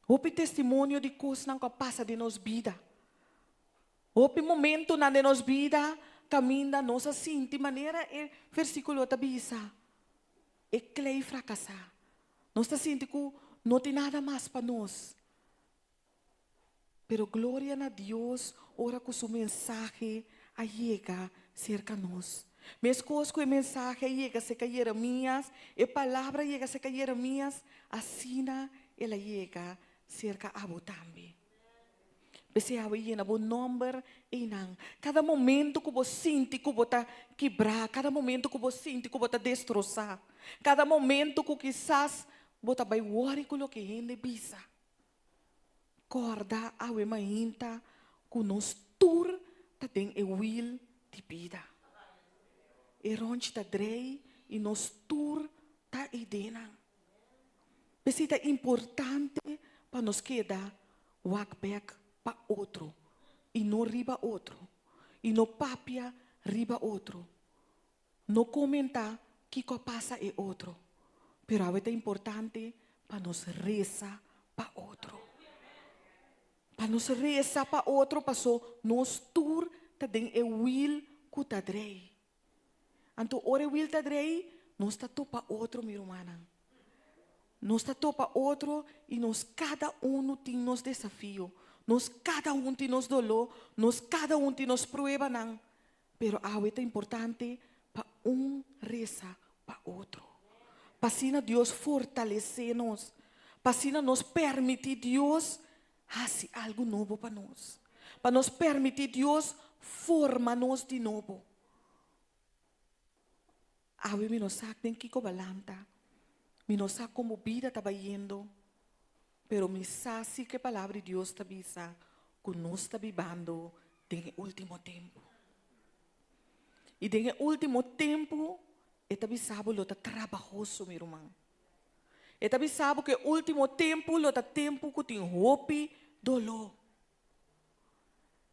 F: Hopi testimonio di kosnan ku a pasa den nos bida. Hopi momentunan den nos bida kaminda nos a sinti manera e versíkulo ta bisa, E klei frakasá. Nos ta sinti ku no tin nada mas pa nos. Pero gloria na Dios ora ku su mensahe a yega serka nos. Meskos ku e mensahe a yega serka Jeremias, e palabra a yega serka Jeremias, asina el a yega serka abo tambe. P'esei awe yena bo nòmber einan. Kada momento ku bo sinti ku bo ta kibrá, kada momento ku bo sinti ku bo ta destrosá, kada momento ku kisas bo ta bai wòri ku loke hende bisa, kòrda awe mainta ku nos tur ta den e wil di bida. E rònchi ta drei i nos tur ta eidenan. P'esei ta importante pa nos keda wak bek pa otro i no riba otro, i no papia riba otro, no komentá kiko a pasa e otro, pero awe ta importante pa nos resa pa otro. Pa nos resa pa otro paso nos tur ta den e wiel ku ta drei. Anto ora e wil ta drei, nos ta topa otro, mi rumannan. Nos ta topa otro i nos kada unu tin nos desafio, nos kada un tin nos doló, nos kada un tin nos pruebanan. Pero awe ta importante pa un resa pa otro. Pa asina Dios fortalesé nos, pa asina nos permití Dios hasi algu nobo pa nos, pa nos permití Dios forma nos di nobo. Awe mi no sa den kiko bo a lanta, mi no sa kon bo bida ta bayendo, pero mi sa si ku e Palabra di Dios ta bisa ku nos ta bibando den e último tempu. I den e último tempu e ta bisa bo lo ta trabahoso, mi ruman. E ta bisa bo ku e último tempu lo ta tempu ku tin hopi doló.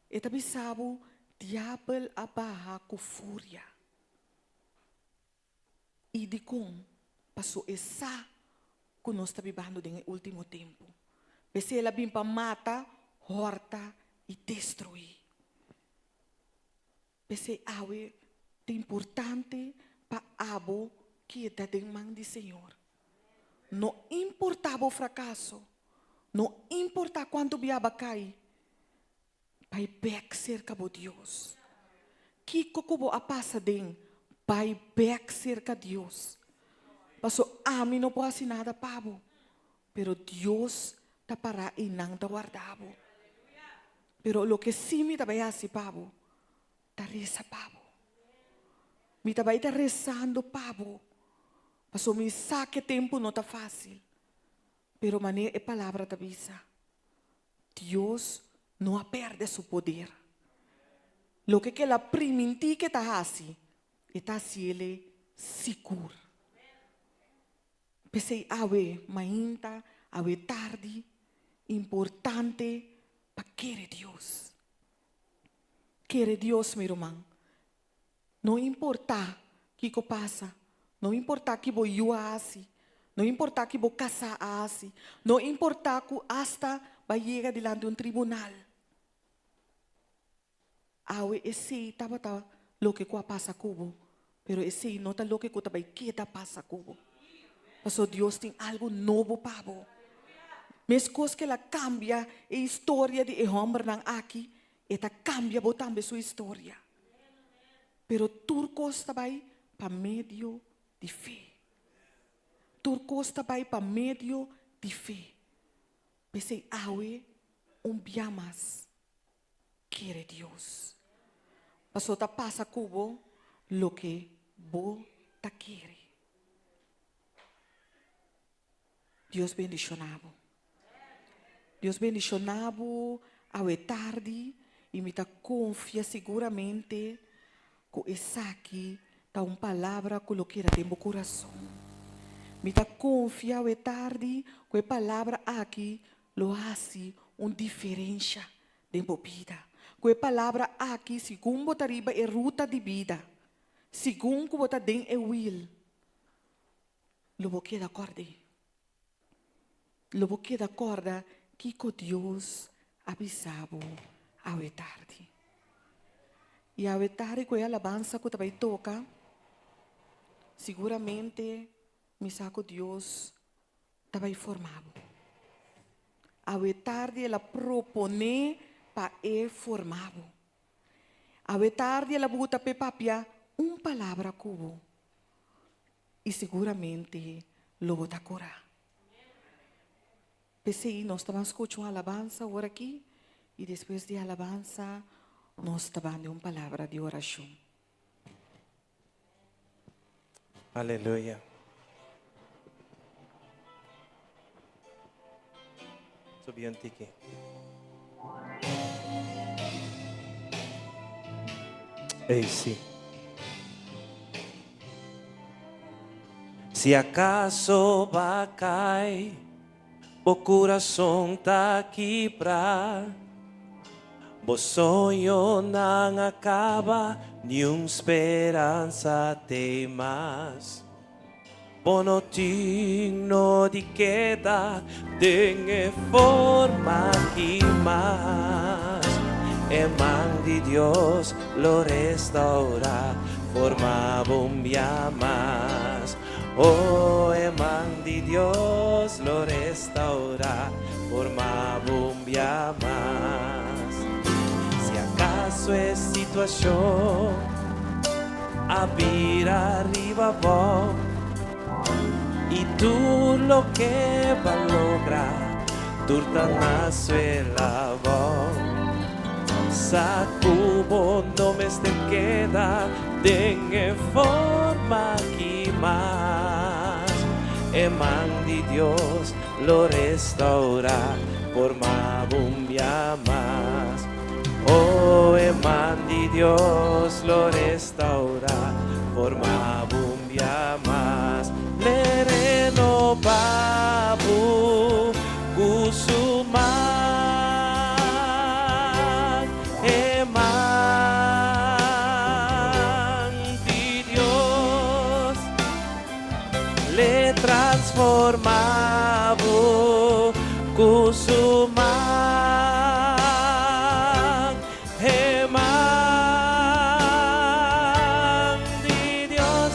F: E ta bisa bo, Diabel a baha ku furia. I dikon? Paso e sa ku nos ta bibando den e último tempu. P'esei el a bin pa mata, hòrta i destruí. P'esei awe ta importante pa abo keda den man di Señor. No importá bo frakaso, no importá kuantu biaba kai, bai bèk serka bo Dios. Kiko ku bo a pasa den, bai bèk serka Dios. Paso ami no por hasi nada pa bo, pero Dios ta pará einan ta warda bo. Pero loke sí mi ta bai hasi pa bo, ta resa pa bo. Mi ta bai ta resando pa bo, pasobra mi sa ku e tempu no ta fásil. Pero manera e palabra ta bisa, Dios no a pèrdè su poder. Loke ku el a primintí ku e ta hasi, e ta hasiel sigur. P'esei awe mainta, awe tardi, importante pa kere Dios. Kere Dios, mi ruman. No importá kiko pasa, no importá ki bo yu a hasi, no importá ki bo kasá a hasi, no importá ku asta bo a yega dilanti un tribunal. Awe esei tabata loke ku a pasa ku bo, pero esei no ta loke ku ta bai keda pasa ku bo. Pasobra Dios tin algu nobo pa bo. Meskos ku el a kambia e historia di e hòmbernan aki, E ta kambia bo tambe su historia. Pero tur kos ta bai pa medio di fe. Tur kos ta bai pa medio di fe. P'esei awe un bia mas kere Dios. Pasobra ta pasa ku bo loke bo ta kere. Dios bendiciona bo. Dios bendiciona bo awe tardi y mi ta confia seguramente cu esaki ta un palabra cu lo keda den bo curason. Mi ta confia awe tardi cu e palabra aki lo haci un diferencia den bo bida. Cu e palabra aki segun bo ta riba e ruta di bida, segun cu bo ta den e wiel, Lo bo keda kòrd'é. Lo bo keda kòrda kiko Dios a bisa bo awe tardi. I awe tardi ku e alabansa ku ta bai toka, siguramente mi sa ku Dios ta bai forma bo. Awe tardi el a proponé pa e forma bo. Awe tardi el a buta p'e papia un palabra ku bo. I siguramente lo bo ta kura. P'esei nos ta ban skucha un alabansa awor aki i despues di alabansa nos ta ban di un palabra di orashon.
A: Aleluya. Subi un tiki. Ey, sí. Si acaso ba cai, bo corazón ta kibra, bo soñonan a caba, niun speransa t'ey mas. Bo no tin no di keda den e forma aki mas. E man di Dios lo restaura forma bo un bia mas. Oh, e man di Dios lo restaura forma bo un bia mas. Si acaso e situacion. A bira riba bo i tur loke b'a logra tur ta na suela bo. Sa ku bo no mester keda den e forma aki mas. E man di Dios lo restaura forma bo un bia mas. Oh, e man di Dios lo restaura, forma bo un bia mas. Le renoba bo cu su man, e man di Dios. Le transforma bo cu su man, e man di Dios.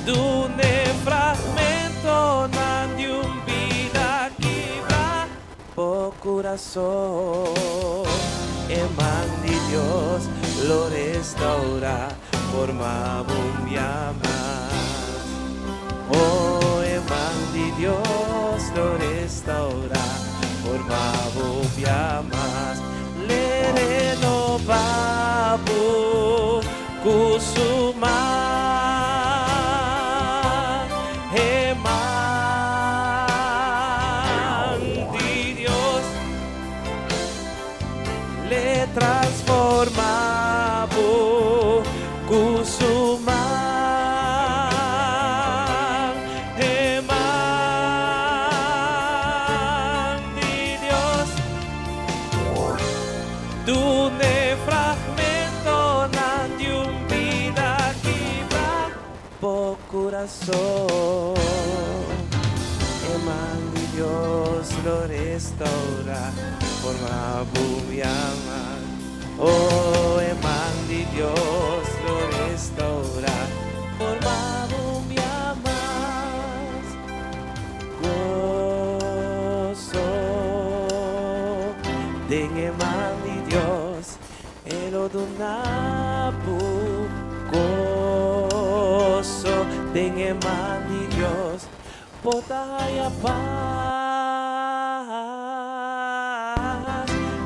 A: Dun'e fragmentonan di un bida kibra bo curason, e man di Dios. lo restaura forma bo un bia mas. Oh, e man di Dios lo restaura forma bo un bia mas. Le renoba bo ku su man, e man di Dios. Le transforma bo ku su man, e man di Dios. Dun'e fragmentonan di un bida kibrá bo kurason. E man di Dios lo restaura forma bo un bia mas. Oh, e man di Dios lo restaura forma bo un bia mas. Goso den e man di Dios, e lo duna bo goso den e man di Dios, bo ta haya pas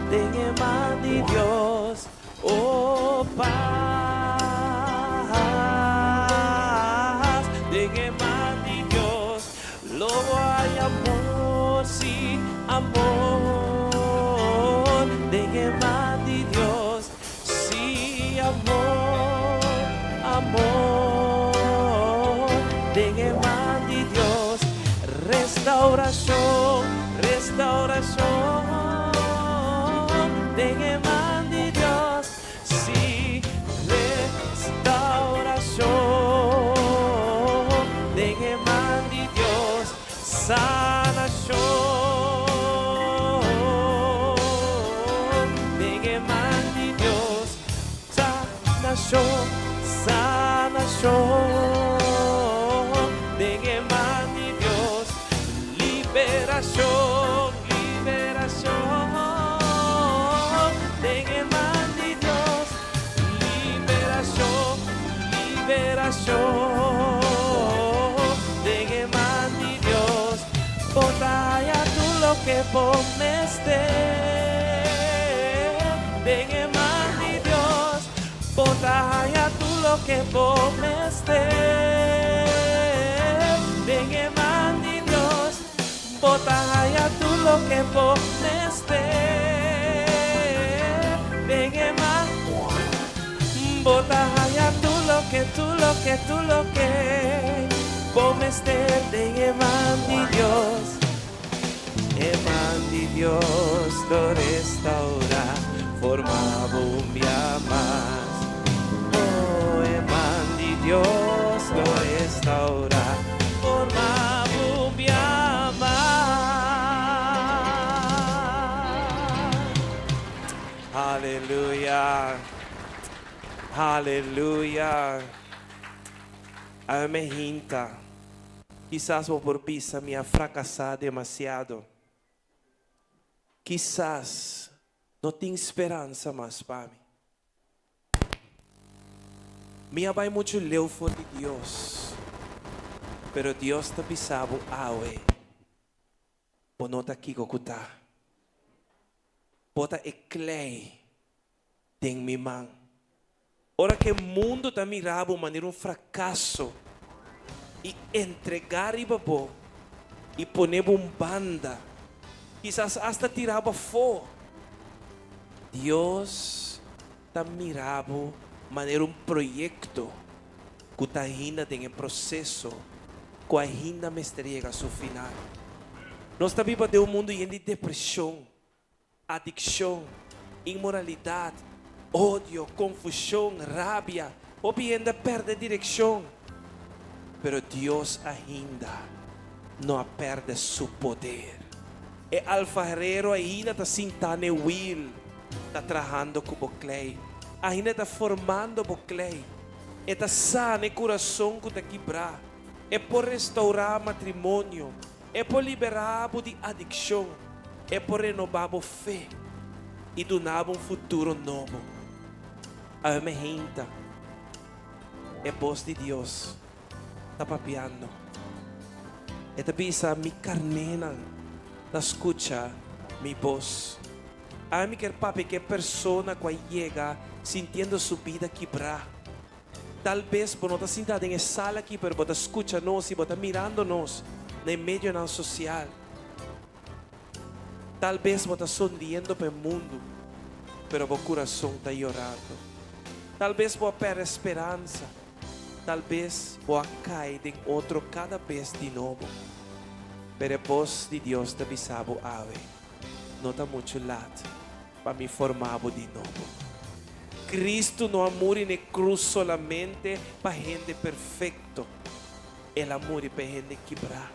A: den e man di Dios, oh pas den e man di Dios, lo bo haya amor, sí, amor den e man di Dios, sí, amor, amor den e man di Dios, restaurashon, restaurashon den e man di Dios, sí, restaurashon den e man di Dios, sanashon den e man di Dios, sanashon, sanashon den e man di Dios, liberashon, liberashon den e man di Dios, liberashon, liberashon den e man di Dios, bo ta haya tur loke bo mester den e man di Dios, bo ta haya tur loke bo mester den e man di Dios, bo ta haya tur loke bo mester den e man, bo ta haya tur loke, tur loke, tur loke bo mester den e man di Dios. E man di Dios lo restaura forma bo un bia mas. Oh, e man di Dios lo restaura forma bo un bia mas. Aleluya. Aleluya. Awe mainta. Kisas bo por bisa mi a frakasá demasiado. Kisas no tin speransa mas pa mi. Mi a bai muchu leu for di Dios. Pero Dios ta bisa bo awe. Bo no ta kiko ku ta. Bo ta e klei den mi man. Ora ku e mundu ta mira bo manera un frakaso i entregá riba bo i pone bo un banda, kisas asta tira bo afó, Dios ta mira bo manera un proyekto ku ta ainda den e proseso ku ainda mester yega su final. Nos ta biba den un mundu yen di depreshon, adikshon, inmoralidat, odio, konfushon, rabia. Hopi hende a pèrdè direkshon. Pero Dios ainda no a pèrdè su poder. E alfarero ainda ta sintá n'e wil, ta trahando ku bo klei. Ainda e ta formando bo klei. E ta sana e kurason ku ta kibrá. E por restourá matrimonio. E por liberá bo di adikshon. E por renobá bo fe i duna bo un futuro nobo. Awe meinta, e bos di Dios ta papiando. E ta bisa mi karnénan ta skucha mi bos. Ami kier papia ku e persona ku a yega sintiendo su bida kibrá. Tal bes bo no ta sinta den e sala aki pero bo ta skucha nos i bo ta mirando nos na e medionan sosial. Tal bes bo ta sonriendo pa e mundu pero bo kurason ta yorando. Tal bes bo a pèrdè speransa. Tal bes bo a kai den otro kada bes di nobo. Pero e bos di Dios ta bisa bo awe, No ta muchu lat pa mi forma bo di nobo. Kristu no a muri na e krus solamente pa hende perfekto. El a muri pa e hende kibrá.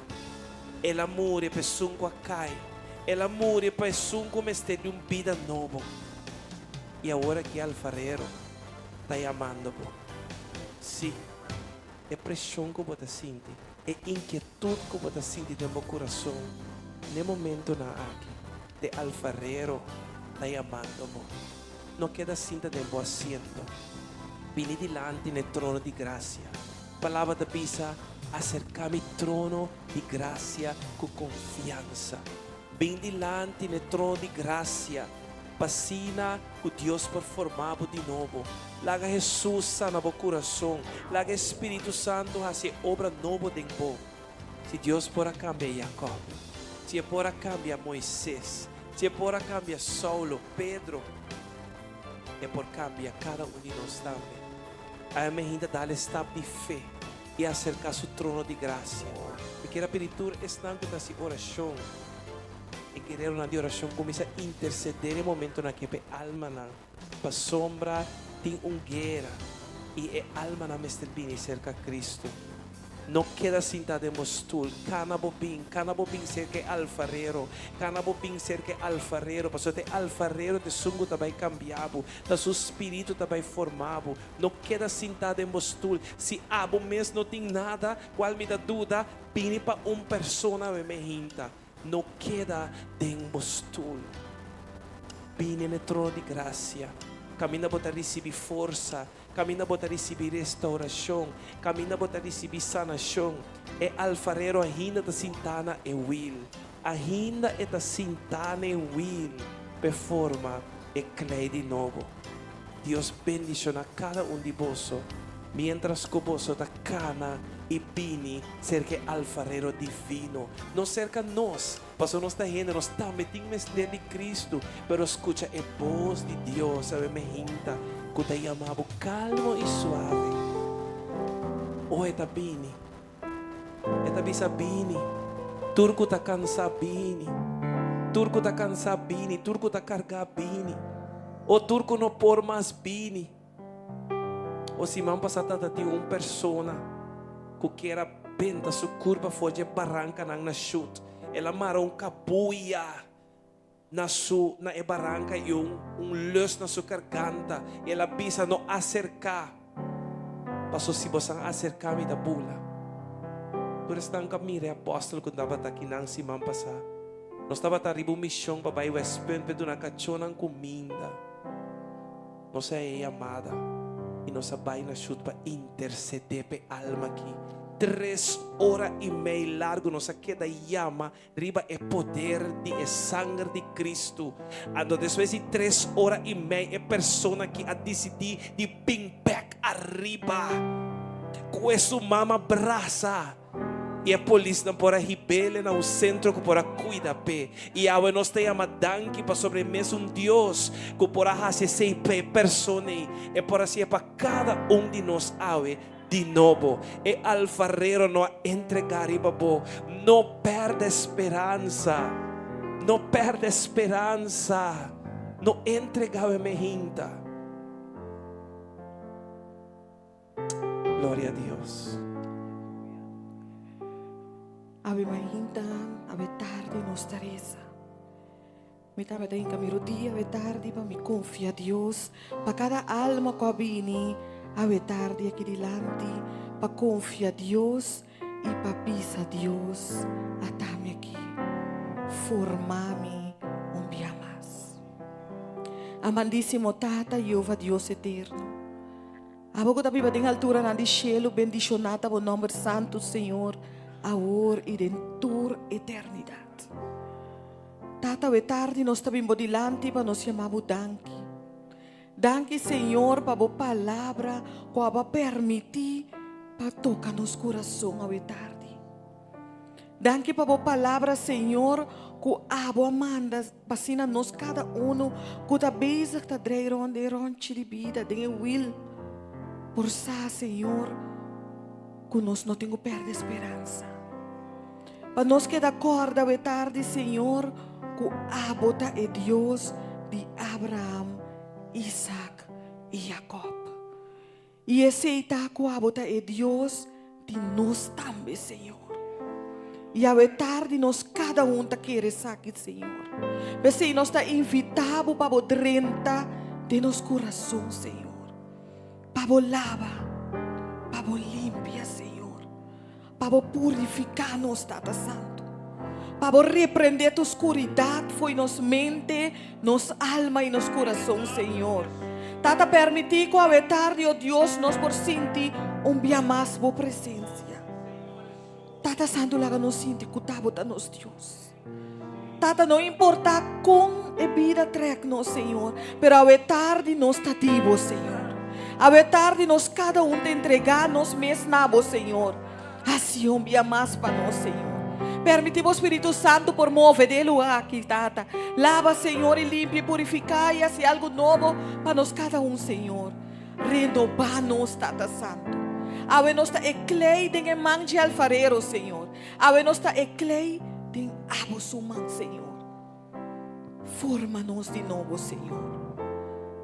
A: El a muri pa esun ku a kai. El a muri pa esun ku mester di un bida nobo. I awor aki alfarero ta yamando bo. Sí, e preshon ku bo ta sinti, e inkietut ku bo ta sinti den bo kurason n'e momentunan aki, t'e alfarero ta yamando bo. No keda sinta den bo asiento. Bini dilanti n'e trono di grasia. Palabra ta bisa, Aserká mi trono di grasia ku konfiansa. Bin dilanti n'e trono di grasia pa asina ku Dios por forma bo di nobo. Laga Hesus sana bo kurason. Laga e Spiritu Santu hasi e obra nobo den bo. Si Dios por a kambia Jakòb, si e por a kambia Moises, si e por a kambia Saulo, Pedro, e por kambia kada un di nos tambe. Awe mi hinta dal e stap di fe i aserká su trono di grasia. Mi kier a pidi tur esnan ku ta hasi orashon, e guereronan di orashon, kuminsá intersedé den e momentonan akí pa e almanan, pasobra tin un guera i e almanan mester bini serka Kristu. No keda sintá den bo stul. Kana bo bin, kana bo bin serka e alfarero. Kana bo bin serka e alfarero, pasobra ta e alfarero ta esun ku ta bai kambia bo, ta su spiritu ta bai forma bo. No keda sintá den bo stul. Si abo mes no tin nada, kual mi ta duda, bini pa un persona awe me hinta. No keda den bo stul. Bini na e trono di grasia, kaminda bo ta risibí forsa, kaminda bo ta risibí restaurashon, kaminda bo ta risibí sanashon. E alfarero ainda ta sintá na e wil. Ainda e ta sintá na e wil p'e forma e klei di nobo. Dios bendishoná kada un di boso miéntras ku boso ta kana i bini serka e Alfarero Divino. No serka nos, pasobra nos ta hende, nos tambe tin mester di Kristu, pero skucha e bos di Dios awe mehinta ku ta yama bo kalmo i suave. O e ta bini. E ta bisa, Bini, tur ku ta kansá, bini. Tur ku ta kansá, bini. Tur ku ta kargá, bini. O tur ku no por mas, bini. O siman pasá tabata tin un persona ku kier a benta su kurpa for dje barankanan na Shut. El a mara un kabuya na su na e baranka i un un lus na su garganta i el a bisa, No aserká, paso si bosan aserká mi ta bula. Tur esnan ku a mira e apòstel ku tabata akinan siman pasá, nos tabata riba un mishon pa bai Westpunt pa e duna kachónan kuminda. Nos a haña e yamada i nos a bai na Shut pa intersedé pa e alma aki. Tres ora i mei largu nos a keda yama riba e poder di e sanger di Cristo. Anto despues di tres ora i mei e persona aki a disidí di bin bek ariba ku e su mama brasa i e polisnan por a hib'ele na un sentro ku por a kuida p'e. I awe nos ta yama danki pasobra e mesun Dios ku por a hasi esei pa e persona ei, e por hasié pa kada un di nos awe. Di nobo, e alfarero no a entregá riba bo. No pèrdè speransa. No pèrdè speransa. No entregá e mehinta. Gloria a Dios.
F: Awe mainta, awe tardi nos ta resa. Mi tabata hinka mi rodia awe tardi pa mi konfia Dios pa kada alma ku a bini awe tardi aki dilanti pa konfia Dios i pa bisa Dios ata mi aki forma mi un bia mas. Amandisimo Tata Jehova Dios eterno. Abo ku ta biba den alturanan di shelu, bendishoná ta bo nòmber santu, Señor, awor i den tur eternidat. Tata, awe tardi nos ta bin bo dilanti pa nos yama bo danki. Danki, Señor, pa bo palabra ku abo a permití pa toka nos kurason awe tardi. Danki pa bo palabra, Señor, ku abo a manda pa asina nos kada unu ku ta bezig ta drei rond den e ròntchi di bida, den e wil, por sa, Señor, ku nos no tin ku pèrdè speransa. Pa nos keda kòrda awe tardi, Señor, ku abo ta e Dios di Abraham, Isaac i Jakòb. I esei ta ku abo ta e Dios di nos tambe, Señor. I awe tardi nos kada un ta kere esaki, Señor. P'esei nos ta invitá bo pa bo drenta den nos kurason, Señor. Pa bo laba, pa bo limpia, Señor. Pa bo purifiká nos, Tata Santu. Pa bo reprendé tur skuridat fo'i nos mente, nos alma i nos kurason, Señor. Tata, permití ku awe tardi, o Dios, nos por sinti un bia mas bo presensia. Tata Santu, laga nos sinti ku ta bo ta nos Dios. Tata, no importá kon e bida trèk nos, Señor, pero awe tardi nos ta di Bo, Señor. Awe tardi nos kada un ta entregá nos mes na Bo, Señor. Hasi un bia mas pa nos, Señor. Permití Bo Spiritu Santu por move den e lugá aki, Tata. Laba, Señor, i limpia i purifiká i hasi algu nobo pa nos kada un, Señor. Renobá nos, Tata Santu. Awe nos ta e klei den e man dje alfarero, Señor. Awe nos ta e klei den abo su man, Señor. Forma nos di nobo, Señor.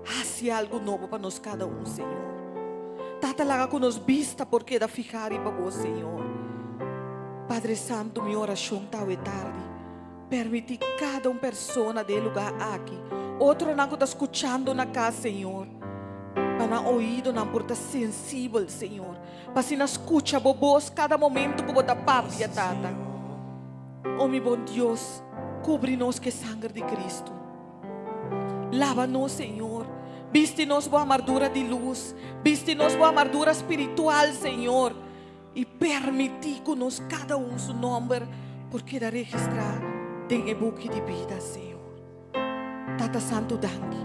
F: Hasi algu nobo pa nos kada un, Señor. Tata, laga ku nos bista por keda fihá riba Bo, Señor. Padre Santu, mi orashon ta awe tardi. Permití kada un persona den e lugá aki, otronan ku ta skuchando na kas, Señor, pa nan oídonan por ta sensibel, Señor. Pa asina skucha bo bos kada momento ku bo ta papia, Tata. O mi bon Dios, kubri nos ku e sanger di Kristu. Laba nos, Señor. Bisti nos bo amardura di lus. Bisti nos bo amardura spiritual, Señor. I permití ku nos kada un su nòmber por keda registrá den e buki di bida, Señor. Tata Santu danki.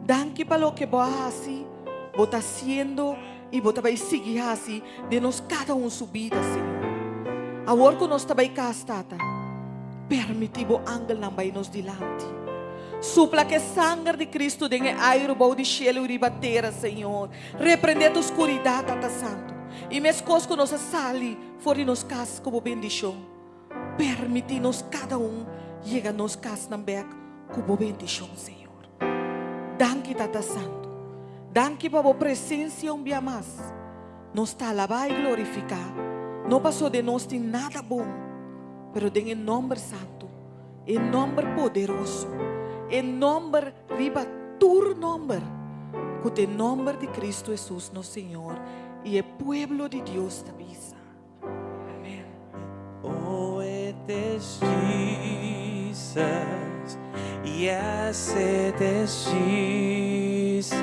F: Danki pa loke bo a hasi, bo ta hasiendo i bo ta bai sigui hasi den nos kada un su bida, Señor. Awor ku nos ta bai kas, Tata, permití bo angelnan bai nos dilanti. Supla ku e sanger di Kristu den e airu bou di shelu i riba tera, Señor. Reprendé tur skuridat, Tata Santu. I meskos ku nos a sali for di nos kas ku bo bendishon. Permití nos kada un yega nos kasnan bèk ku bo bendishon, Señor. Danki, Tata Santu. Danki pa bo presensia un bia mas. Nos ta alabá i glorifiká, no pasobra den nos tin nada bon, pero den e nòmber santu, e nòmber poderoso, e nòmber riba tur nòmber, ku ta e nòmber di Kristu Hesus nos Señor, i e pueblo di Dios ta bisa. Amen.
A: Oh, it is Jesus. Yes, it is Jesus.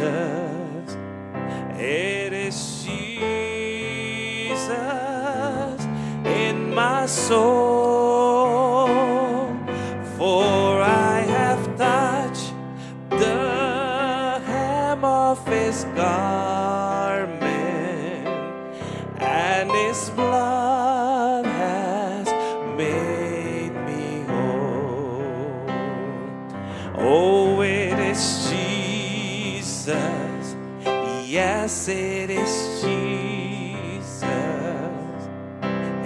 A: It is Jesus in my soul. For I have touched the hem of his garment, and his blood has made me whole. Oh, it is Jesus. Yes, it is Jesus.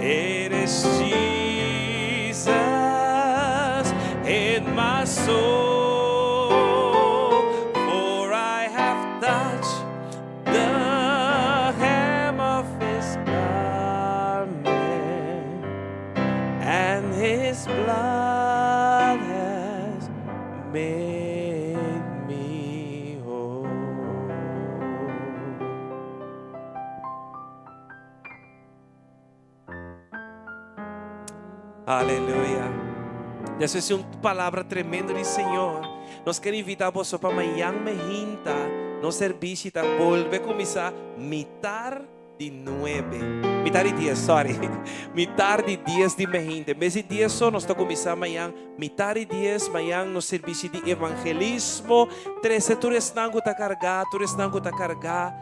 A: It is Jesus in my soul. For I have touched the hem of his garment, and his blood has made me whole. Aleluya. Esei ta un palabra tremendo di Señor. Nos ke invitá boso pa mañan mainta. Nos servicio ta bolbe cuminsa mitar di nuebe, mitar di dies, sorry, mitar di dies di mehinte. En bes di dies so, nos ta cuminsa mañan mitar di dies, mañan nos servicio di evangelismo, trece tur esnan cu ta carga, tur esnan cu ta carga,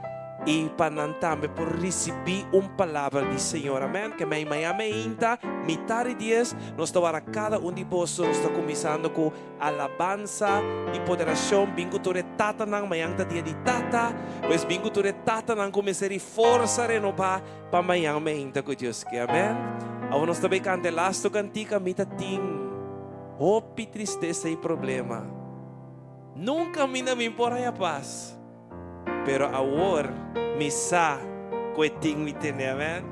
A: y pa nan tambe por ricibi un palabra di Señor. Amen. Ke mei mañan meinta, mitar di dies, nos ta wara cada un di boso, nos ta cuminsando cu Alabansa i poderashon bin ku tur e tatanan, mañan ta dia di tata, pues bin ku tur e tatanan ku mester di forsa renobá pa mañan meinta ku Dios ke. Amen. Awor nos ta bay kanta e lasto kantika, Mi ta tin hopi tristesa i problema. Nunka mi na mi por haña pas, pero awor mi sa ku e tin mi tene. Amen.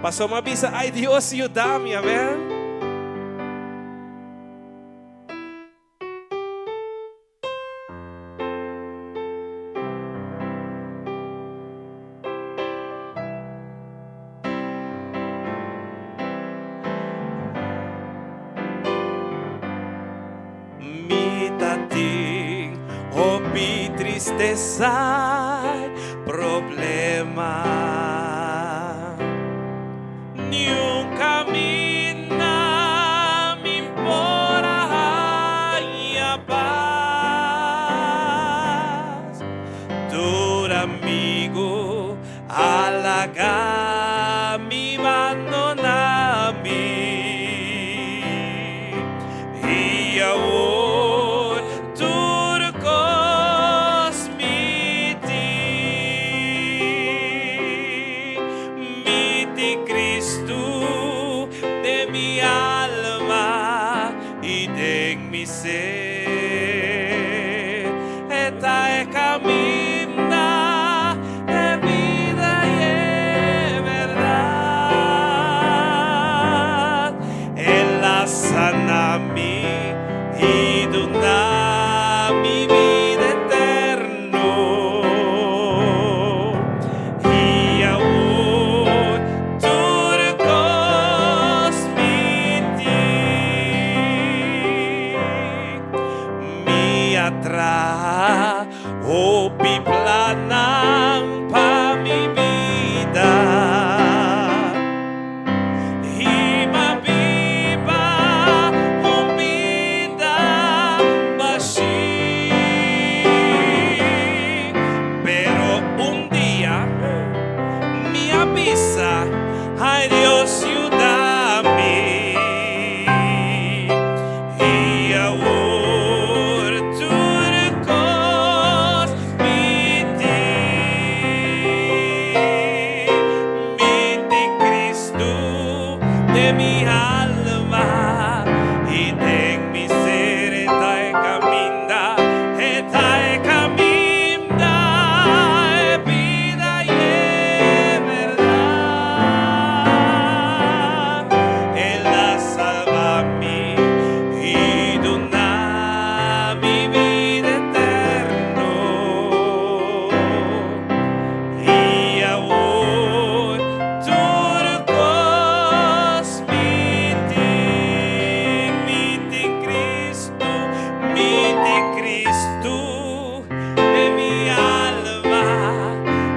A: Pasobra mi a bisa, Ai Dios, yuda mi. Amen. Mi ta tin hopi tristesa i problema. Niun kaminda mi por a haña pas. Tur amigu a laga mi bandona mi. I awor tur kos mi tin. Mi tin Cristo den mi alma i den mi ser. E ta e kaminda, e bida i e bèrdat. El a sana mi i duna mi bida eterno. I awor tur kos mi tin. Mi a traha hopi plannan pa mi bida. I m'a biba un bida bashí. Pero un dia mi a bisa, Ai Dios yuda mi. I awor tur kos mi tin. Mi tin Cristo den mi alma i den mi ser. E ta e caminda, e ta e caminda, e bida i e berdad. El a salba mi i duna mi bida eterno. I awor tur kos mi tin, mi tin Cristo, mi tin Cristo den mi alma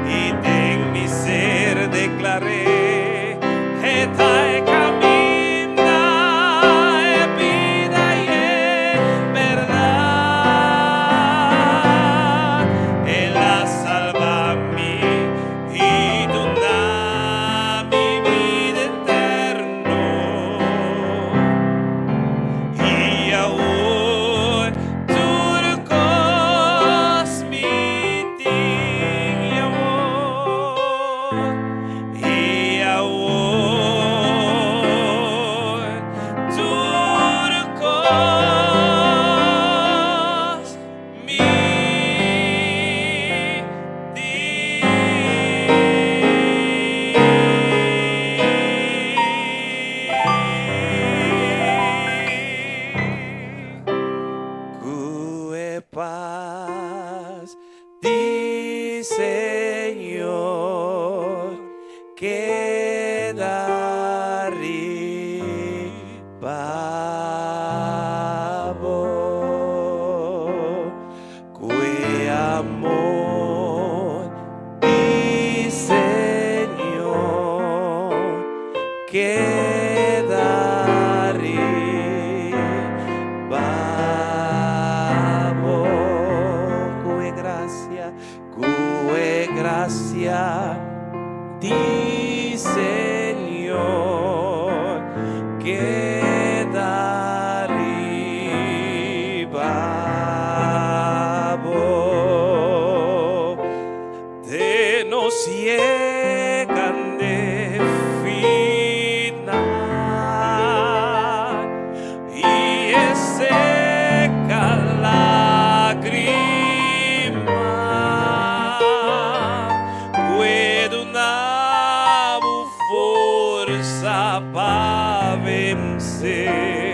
A: i den mi ser deklar'é, E ta e kaminda, e bida i e bèrdat. El a salba mi i duna mi bida eterno. I awor tur kos mi tin. I awor, i awor tur kos Mi tin. Ku e pas di Señor keda riba. Keda riba bo ku e grasia, ku e grasia di Señor. Keda riba bo. Te nos yega n'e final i e seka lágrima ku e duna bo forsa pa vense.